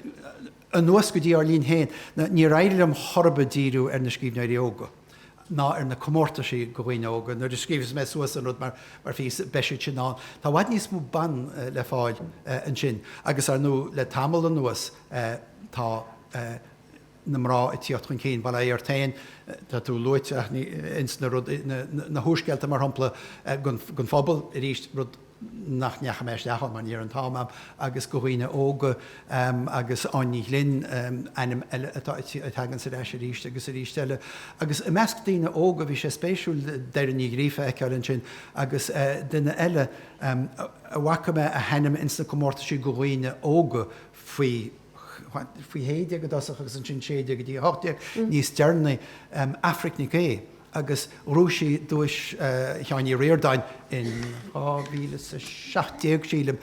anuas go dtí ár linn féin, níor éirigh liom chor ar bith díriú ar na scríbhneoirí óga, ná ar na comórtaisí do dhaoine óga. Nuair a scríobhas mé suas an rud mar phíosa, beidh siad sin ann. Tá i bhfad níos mó ban le fáil ansin. Agus ar ndóigh, le tamall anuas, tá. na mná ag tíocht chun cinn. Bail ó Dhia ort féin, tá tú luaite ach ní ins na rudaí, na húrscéalta mar shampla, don phobal, arís, rud. nach ndeachaigh mé isteach ann mar ní raibh an t-am a'm, agus go dhaoine óga agus Áine Ní Ghlinn, ainm eile atá a thaganns ar ais arís agus arís eile. Agus i measc daoine óga bhí sé spéisiúil Doireann Ní Ghríofa a fheiceáil ansin agus duine eile a bhfaca mé a hainm ins na comórtaisí go dhaoine óga faoi faoi 16 i dtosach agus ansin 16 go dtí 18 níos deireanaí, Aifric Nic Aoidh agus ghnóthaigh sí duais Sheáin Uí Ríordáin in 2017, sílim.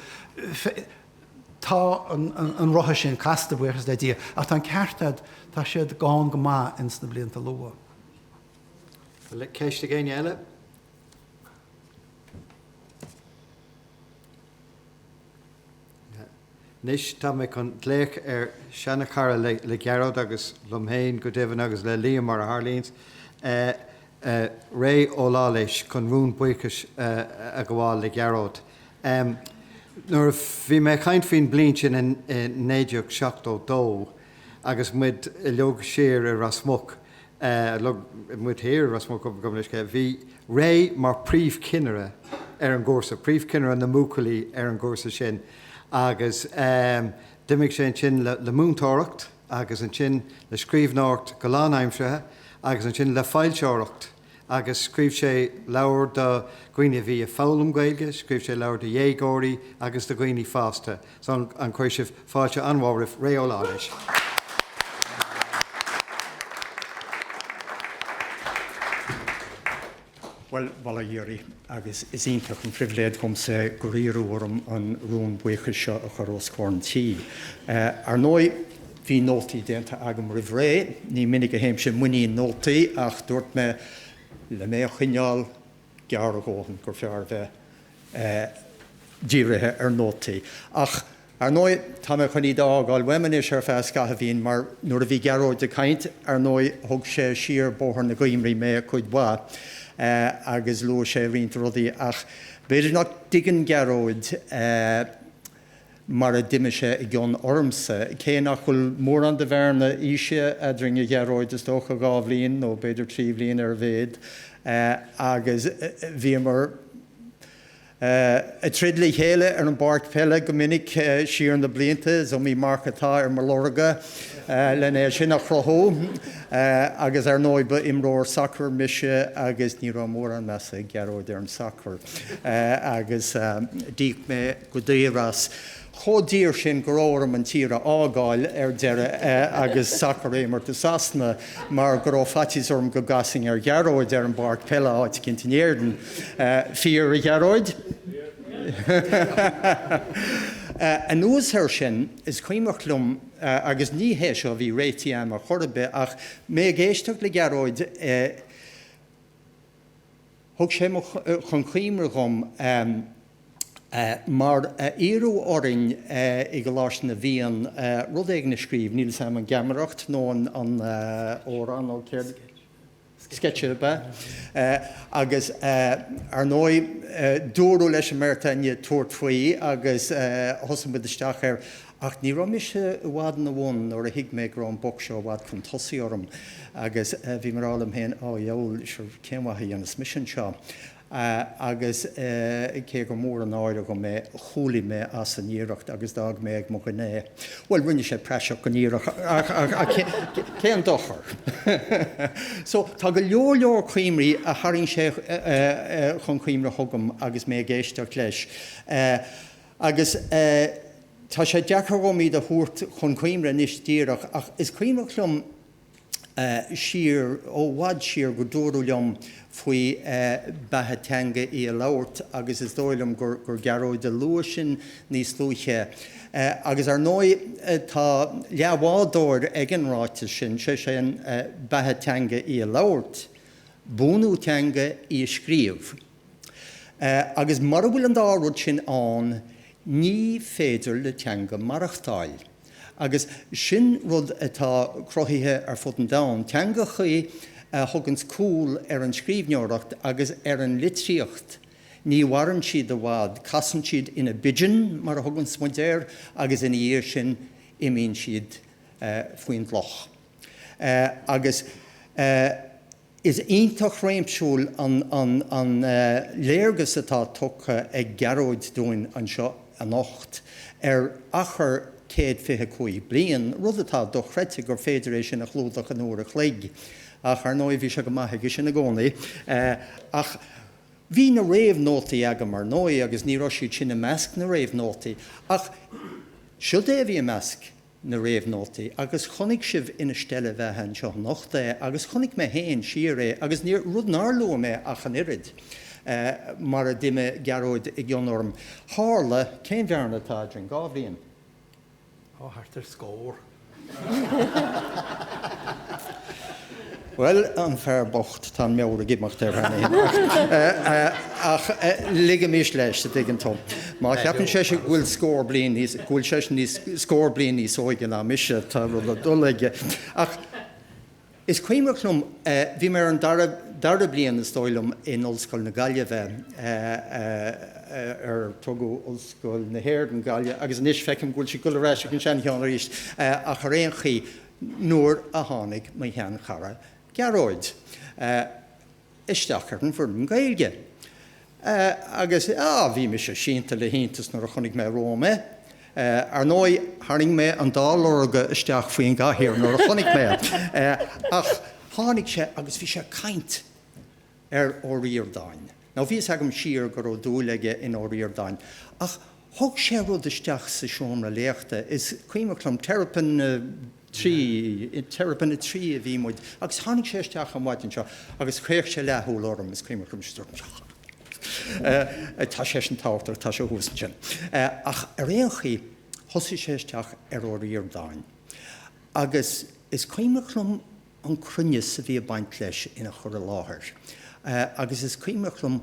Tá an rotha sin casta, buíochas le Dia, ach tá an ceart agat, tá siad gann go maith ins na blianta luatha. Ceist ag éinne eile? Anois tá mé chun glaoch ar seanachara le Gearóid agus liom féin go deimhin agus le Liam mar a tharlaíonns, Ré Ó Laighléis chun rún buíochais a ghabháil le Gearóid. Nuair a bhí mé ag caint faoin bliain sin in 1972 agus muid uilig siar i Ros Muc, muid thiar i Ros Muc gabh mo leithscéal, bhí Ray mar príomhchinnire ar an gcúrsa, príomhchinnire na mbuachaillí ar an gcúrsa sin agus d'imigh sé ansin le múinteoireacht agus ansin le scríbhneoireacht go lánaimseartha agus ansin le foilseoireacht agus scríobh sé leabhair do dhaoine a bhí ag foghlaim Gaeilge, scríobh sé leabhair do dhéagóirí agus do dhaoine fásta. So an gcuirfidh sibh fáilte an-mhór roimh Ray Ó Laighléis. Bhuel, bhuel a Ghiorraí, agus is iontach an phribhléid dhomsa gur iarradh orm an rún buíochais seo a chur os comhair an tí. Ar ndóigh, bhí nótaí déanta agam roimh ré, ní minic a théimse i muinín nótaí ach dúirt mé le mé a choinneáil gearr a dhóthain gur fearr a bheith dírithe ar nótaí. Ach, ar ndóigh, tá mé chun iad a fhágáil uaim anois ar feadh scaithimhín mar nuair a bhí Gearóid ag caint, ar ndóigh, thug sé siar bóthar na gcuimhní mé cuid mhaith agus luaigh sé roinnt rudaí ach b'fhéidir nach dtuigeann Gearóid mar a d'imigh sé i gcion ormsa. Cé nach bhfuil mórán de bhearna aoise eadrainn, a Ghearóid, is dócha 2 bhliain nó b'fhéidir 3 bhliain ar a mhéad, agus bhíomar ag troid le chéile ar an bpáirc peile go minic siar na blianta, is iomaí marc atá ar mo lorga len é sin a chruthú. Agus ar ndóigh ba imreoir sacair mise agus ní raibh mórán measa ag Gearóid ar an sacar agus d'íoc mé go daor as. Chomh daor sin go raibh orm an tír a fhágáil ar deireadh agus sacar a imirt i Sasana mar go raibh faitíos orm go gcasfainn ar Ghearóid ar an bpáirc peile áit eicínt in Éirinn. Fíor, a Ghearóid? Anuas air sin, is cuimhneach liom, agus ní hé seo a bhí réitithe agam ar chor ar bith, ach mé ag éisteacht le Gearóid, Thug sé chun cuimhne dhom mar a iarradh orainn i gColáiste na bhFiann rud éigin a scríobh, níl 'fhios a'm an geamaireacht nó an amhrán nó céard, sceitse ab ea? Agus ar ndóigh dúradh leis an mbeirt againne tabhairt faoi agus thosaigh muid isteach air Ach ní raibh mise i bhfad ina bhun nuair a thuig mé go raibh an boc seo i bhfad chun tosaigh orm agus bhí mé ag rá liom féin, Á, dheabhail, sure, cén mhaith a dhéanfas mise anseo? Agus cé gur mór an náire dhom é, chúlaigh mé as an iarracht agus d'fhág mé ag mo dhuine é. Bhuel, rinne sé praiseach den iarracht ach cén dochar? So, tá go leor leor cuimhní a tharraing sé chun cuimhne chugam agus mé ag éisteacht leis. Agus tá sé deacair dhom iad a thabhairt chun cuimhne anois díreach, ach is cuimhneach liom siar, ó i bhfad siar, go dúradh liom faoi beatha teanga í a labhairt agus is dóigh liom gur Gearóid a luaigh sin níos luaithe. Agus ar ndóigh tá leathbhádóir ag an ráiteas sin, sé sin beatha teanga í a labhairt, buanú teanga í a scríobh. Agus mura bhfuil an dá rud sin ann, ní féidir le teanga maireachtáil. Agus sin rud atá cruthaithe ar fud an domhain, teangachaí a thuganns cúl ar an scríbhneoireacht agus ar an litríocht, ní mhaireann siad i bhfad, casann siad ina bpidgin, mar a thuganns muid air, agus ina dhiaidh sin imíonn siad faoin gcloch. Agus. Is iontach réimsiúil an léargas atá tugtha ag Gearóid dúinn anseo anocht ar achar 125 bliain, rud atá dochreidte gur féidir é sin a chlúdach in uair a chloig. Ach ar ndóigh bhí sé go maith aige sin i gcónaí. Ach bhí na réamhnótaí agam ar ndóigh agus ní raibh siad sin i measc na réamhnótaí. Ach siod é a bhí i measc na réamhnótaí agus chonaic sibh ina stealladh beatha anseo anocht é agus chonaic mé féin siar é agus ní, rud nár luaigh mé ach an oiread, mar a d'imigh Gearóid i gcion orm. Tharla, cén bhearna atá eadrainn? 2 bhliain? Ó, thart ar scór. Bhuel, an fear bocht, tá an meabhair ag imeacht air cheana féin. Ach ligimis leis, a dtuigeann tú. Má cheapann sé go bhfuil scór bliain níos, go bhfuil seisean níos, scór bliain níos óige ná mise, tá rud le dul aige. Ach is cuimhneach liom, bhí mé ar an dara, dara bliain is dóigh liom in Ollscoil na Gaillimhe, ar tugadh Ollscoil na hÉireann, Gaillimh, agus anois feicim go bhfuil siad ag dul ar ais ag an seancheann arís, ach ar aon chaoi, nuair a tháinig mo sheanchara Gearóid isteach ar an bhfoireann Gaeilge. Agus, á, bhí mise sínte le hiontas nuair a chonaic mé romham é. Ar ndóigh, tharraing mé an dá lorga isteach faoin gcathaoir nuair a chonaic mé é. Ach tháinig sé agus bhí sé ag caint ar Ó Ríordáin. Now bhí fhios agam siar go raibh dúil aige in Ó Ríordáin, ach thug sé rud isteach sa seomra léachta, is cuimhneach liom, Terrapin 3, i Terrapin 3 a bhí muid, agus tháinig sé isteach an mhaidin seo agus chaoch sé leathshúil orm, is cuimhneach liom, tá seisean tábhachtach, tá sé thuas ansin. Ach ar aon chaoi, thosaigh sé isteach ar Ó Ríordáin agus is cuimhneach liom an cruinneas a bhí ag baint leis ina chur i láthair agus is cuimhneach liom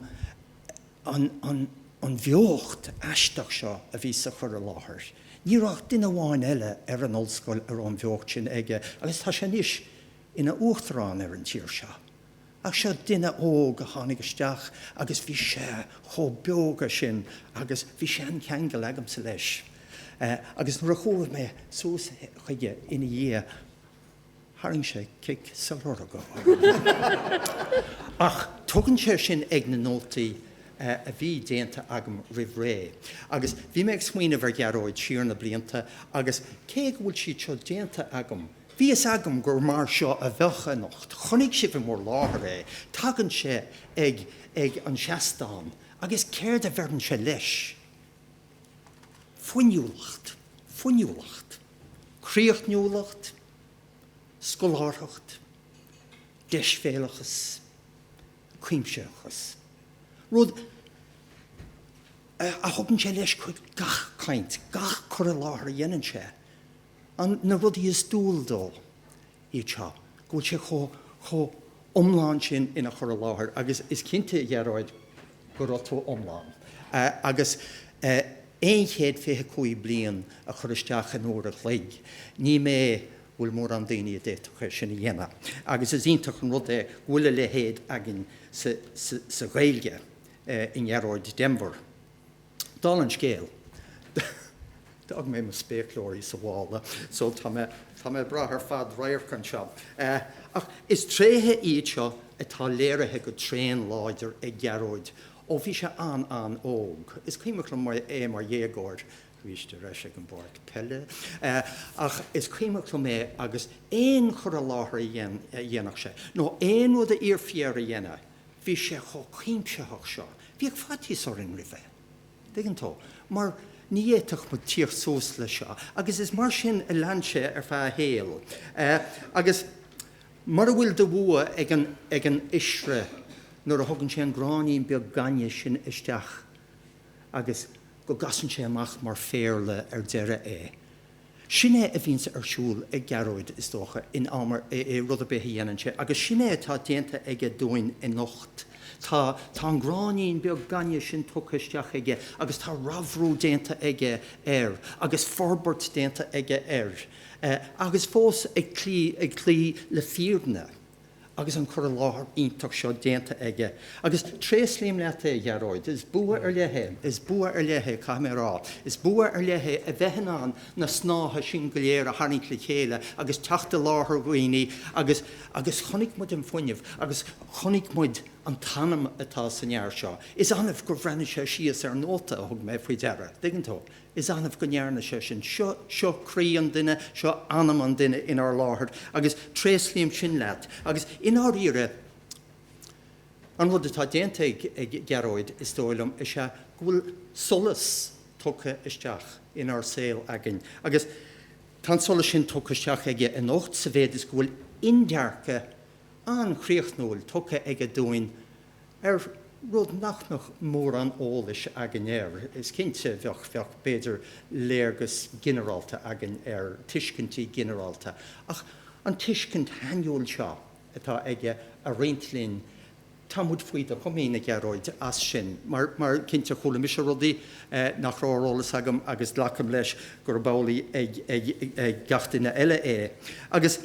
an an bheocht aisteach seo a bhí sa chur i láthair. Ní raibh ach duine amháin eile ar an ollscoil a raibh an bheocht sin aige agus tá sé anois ina uachtarán ar an tír seo. Ach seo duine óg a tháinig isteach agus bhí sé chomh beoga sin agus bhí seancheangal agamsa leis. Agus nuair a chuaigh mé suas chuige ina dhiaidh, Tharraing sé cic sa lorga orm. Ach tugann sé sin ag na nótaí a bhí déanta agam roimh ré. Agus bhí mé ag smaoineamh ar Ghearóid siar na blianta agus cé go bhfuil siad seo déanta agam, bhí fhios agam gur mar seo a bheadh anocht. Chonaic sibh i bhur láthair é. Tagann sé ag ag an seastán agus céard a bheireann sé leis? Fuinniúlacht. Fuinniúlacht. Críochnúlacht. Scolárthacht. Deisbhéalachas. Cuimsitheachas. Rud a thugann sé leis chuig gach caint, gach cur i láthair a dhéanann sé. An, na rudaí is dual dó iad seo, go bhfuil sé chomh, chomh iomlán sin ina chur i láthair agus is cinnte, a Ghearóid, go raibh tú iomlán. Agus 125 bliain a chur isteach in uair a chloig, ní mé bhfuil mórán daoine a d'fhéadfadh é sin a dhéanamh. Agus is iontach an rud é go bhfuil a leithéid againn sa Ghaeilge i nGearóid Denvir. Dála an scéil, d'fhág mé mo spéaclóirí sa mhála so tá mé, tá mé ag brath ar fad radhairc anseo. Ach is tréithe iad seo atá léirithe go tréan láidir ag Gearóid ó bhí sé an-an-óg. Is cuimhneach liom é mar dhéagóir, arís ar ais ag an bpáirc peile, ach is cuimhneach liom é agus aon chur i láthair a dhéanfadh sé, nó aon rud a iarrfaí air a dhéanamh, Bhí sé chomh cuimsitheach seo. Bhíodh faitíos orainn roimhe, dtuigeann tú, mar ní fhéadfadh muid tíocht suas leis seo. Agus is mar sin a lean sé ar feadh a shaoil. Agus mura bhfuil de bhua ag an, ag an oisre nuair a thugann sé an gráinnín beag gainimh sin isteach agus go gcasann sé amach mar phéarla ar deireadh é. Sin é a bhíonns ar siúl ag Gearóid, is dócha, in am ar, i rud ar bith a dhéanann sé, agus sin é atá déanta aige dúinn anocht. Tá, tá an gráinnín beag gainimh sin tugtha isteach aige agus tá ramhrú déanta aige air agus forbairt déanta aige air, agus fós ag cloí, ag cloí le fírinne. Agus an cur i láthair iontach seo déanta aige. Agus tréaslaím leat é, a Ghearóid. Is bua ar leith é. Is bua ar leith é, caithfidh mé a rá. Is bua ar leith é a bheith in ann na snáithe sin go léir a tharraingt le chéile agus teacht i láthair dhaoine agus, agus chonaic muid an fuinneamh agus chonaic muid an t-anam atá san fhear seo. Is annamh gur bhreathnaigh sé síos ar nóta a thug mé faoi deara, dtuigeann tú. Is annamh go ndearna sé sin. Seo, seo croí an duine, seo anam an duine inár láthair agus tréaslaím sin leat. Agus i ndáiríre, an rud atá déanta ag, ag Gearóid, is dóigh liom, is ea go bhfuil solas tugtha isteach inár saol againn. Agus tá an solas sin tugtha isteach aige anocht sa mhéid is go bhfuil indearcadh an-chríochnúil tugtha aige dúinn ar rud nach mbeadh mórán eolais againn air. Is cinnte, bheadh, bheadh, b'fhéidir, léargas ginearálta againn air, tuiscintí ginearálta, ach an tuiscint shainiúil seo atá aige a roinnt linn, tá muid faoi do chomaoin, a Ghearóid, as sin. Mar, mar, cinnte, chuala mise rudaí nach raibh ar eolas agam agus glacaim leis gurb amhlaidh ag, ag, ag gach duine eile é. Agus.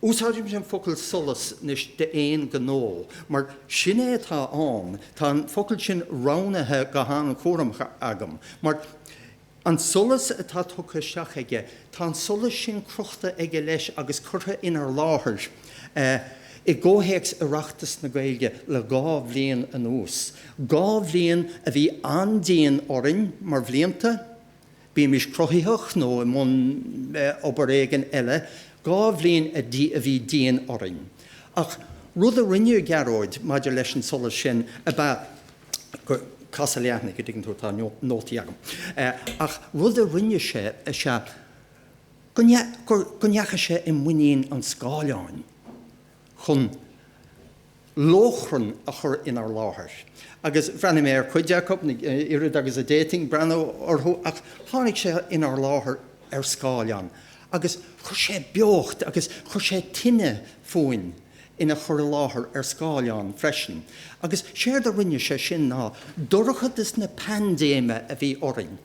Úsáidimse an focal solas anois d'aon ghnó, mar sin é atá ann. Tá an focal sin roghnaithe go han-chúramach agam, mar an solas atá tugtha isteach aige, tá an solas sin crochta aige leis agus curtha inár láthair i gcomhthéacs Oireachtas na Gaeilge le 2 bhliain anuas. 2 bhliain a bhí an-dian orainn mar bhlianta. Bímis cruthaitheach nó i mbun obair éigin eile, 2 bhliain a bhí dian orainn. Ach rud a rinne Gearóid maidir leis an solas sin ab ea gur, casadh leathanaigh, an dtuigeann tú, tá nótaí agam, ach rud a rinne sé is ea go ndeachaigh sé i muinín an scáileáin chun lóchrann a chur inár láthair. Agus bhreathnaigh mé ar chuid acu, oiread agus a d'fhéadfainn breathnú orthu, ach tháinig sé inár láthair ar scáileán agus chuir sé beocht agus chuir sé tine fúinn ina chur i láthair ar scáileán freisin. Agus séard a rinne sé sin ná dorchadas na paindéime a bhí orainn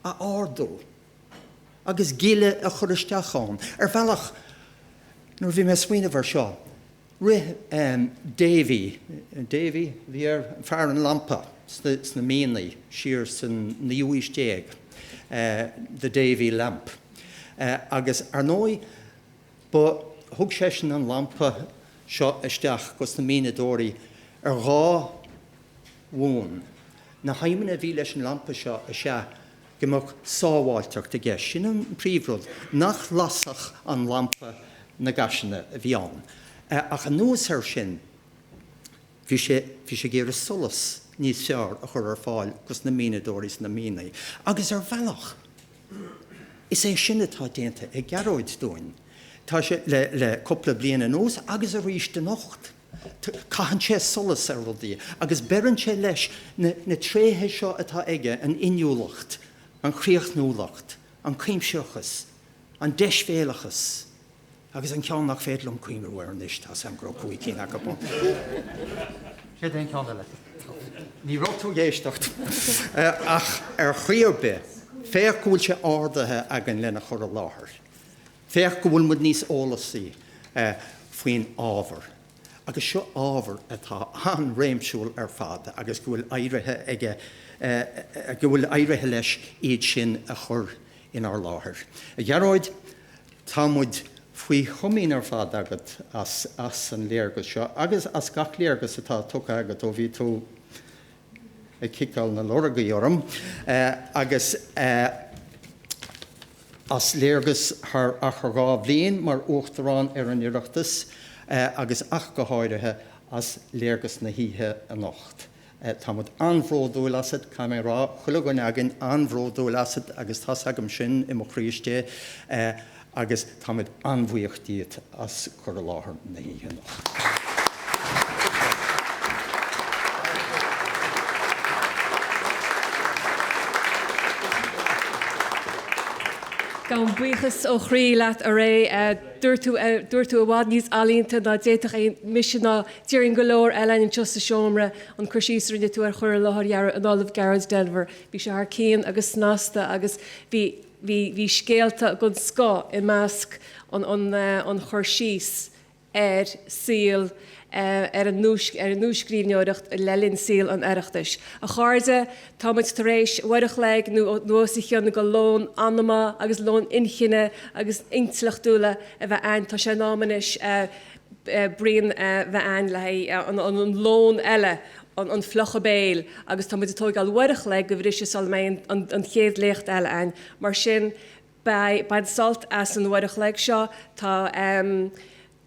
a ardú agus gile a chur isteach ann. Ar bhealach, nuair a bhí mé ag smaoineamh air seo, Rith Davy, Davy a bhí air, fear an lampa sna mianaigh siar san naoú haois déag, The Davy Lamp. Agus ar ndóigh ba, thug seisean an lampa seo isteach dos na mianadóirí ar dhá bhonn. Na haidhmeanna a bhí leis an lampa seo is ea go mbeadh sábháilteacht i gceist, sin an príomhrud, nach lasfadh an lampa na gaiseanna a bhí ann. Ach anuas air sin, bhí sé, bhí sé ag iarraidh solas níos fearr a chur ar fáil dos na mianadóirí sna mianaigh. Agus ar bhealach, is é sin atá déanta ag Gearóid dúinn. Tá sé, le, le cúpla bliain anuas agus arís anocht. Caitheann sé solas ar rudaí agus beireann sé leis na tréithe seo atá aige, an inniúlacht, an chríochnúlacht, an cuimsitheachas, an deisbhéalachas agus an ceann nach féidir liom cuimhniú air anois, tá 's agam go raibh 5 cinn acu ann. Céard é an ceann eile? Ní raibh tú ag éisteacht. Ach ar chaoi ar bith, féach go bhfuil sé ardaithe againn lena chur i láthair. Féach go bhfuil muid níos eolasaí faoin ábhar, agus seo ábhar atá an-réimsiúil ar fad agus go bhfuil éirithe aige, go bhfuil éirithe leis iad sin a chur inár láthair. A Ghearóid, tá muid faoi chomaoin ar fad agat as as an léargas seo agus as gach léargas atá tugtha agat ó bhí tú ag ciceáil na lorgaí orm agus as léargas thar achar 2 bhliain mar Uachtarán ar an Oireachtas agus ach go háirithe as léargas na hoíche anocht. Tá muid an-bhródúil asat, caithfidh mé a rá, chuile dhuine againn an-bhródúil asat agus tá's agam sin i mo chroí istigh. Agus táimid an-bhuíoch díot as cur i láthair na hoíche anocht. Gabhaim buíochas ó chroí leat a Ray. Dúirt tú, dúirt tú i bhfad níos ealaíonta ná d'fhéadfadh mise ná déarfainn go leor eile anseo sa seomra an cur síos a rinne tú ar chur i láthair an Ollaimh Gearóid Denvir. Bhí sé thar cionn agus snasta agus bhí Bhí, bhí scéalta den scoth i measc an, an, an chur síos. ar saol, ar an nuascríbhneoireacht le linn saol an Oireachtais. A chairde, tá muid tar éis uair a chloig nó os a chionn de lón anama agus lón inchinne agus intleachtúla a bheith a'ainn. Tá sé in am anois braon a bheith a'ainn le haghaidh an lón eile, an fliuchadh béil, agus tá muid ag tóigeáil uair a chloig de bhriseadh sula mbeidh an chéad léacht eile a'ainn. Mar sin, Beidh, bain sult as an uair a chloig seo. Tá,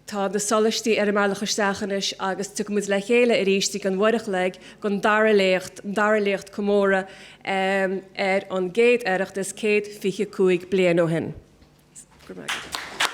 tá na solaistí ar a mbealach isteach anois agus tiocfaidh muid le chéile arís i gcionn uair a chloig don dara léacht, an dara léacht comóradh ar an gcéad Oireachtas 125 bliain ó shin. Go raibh maith agat.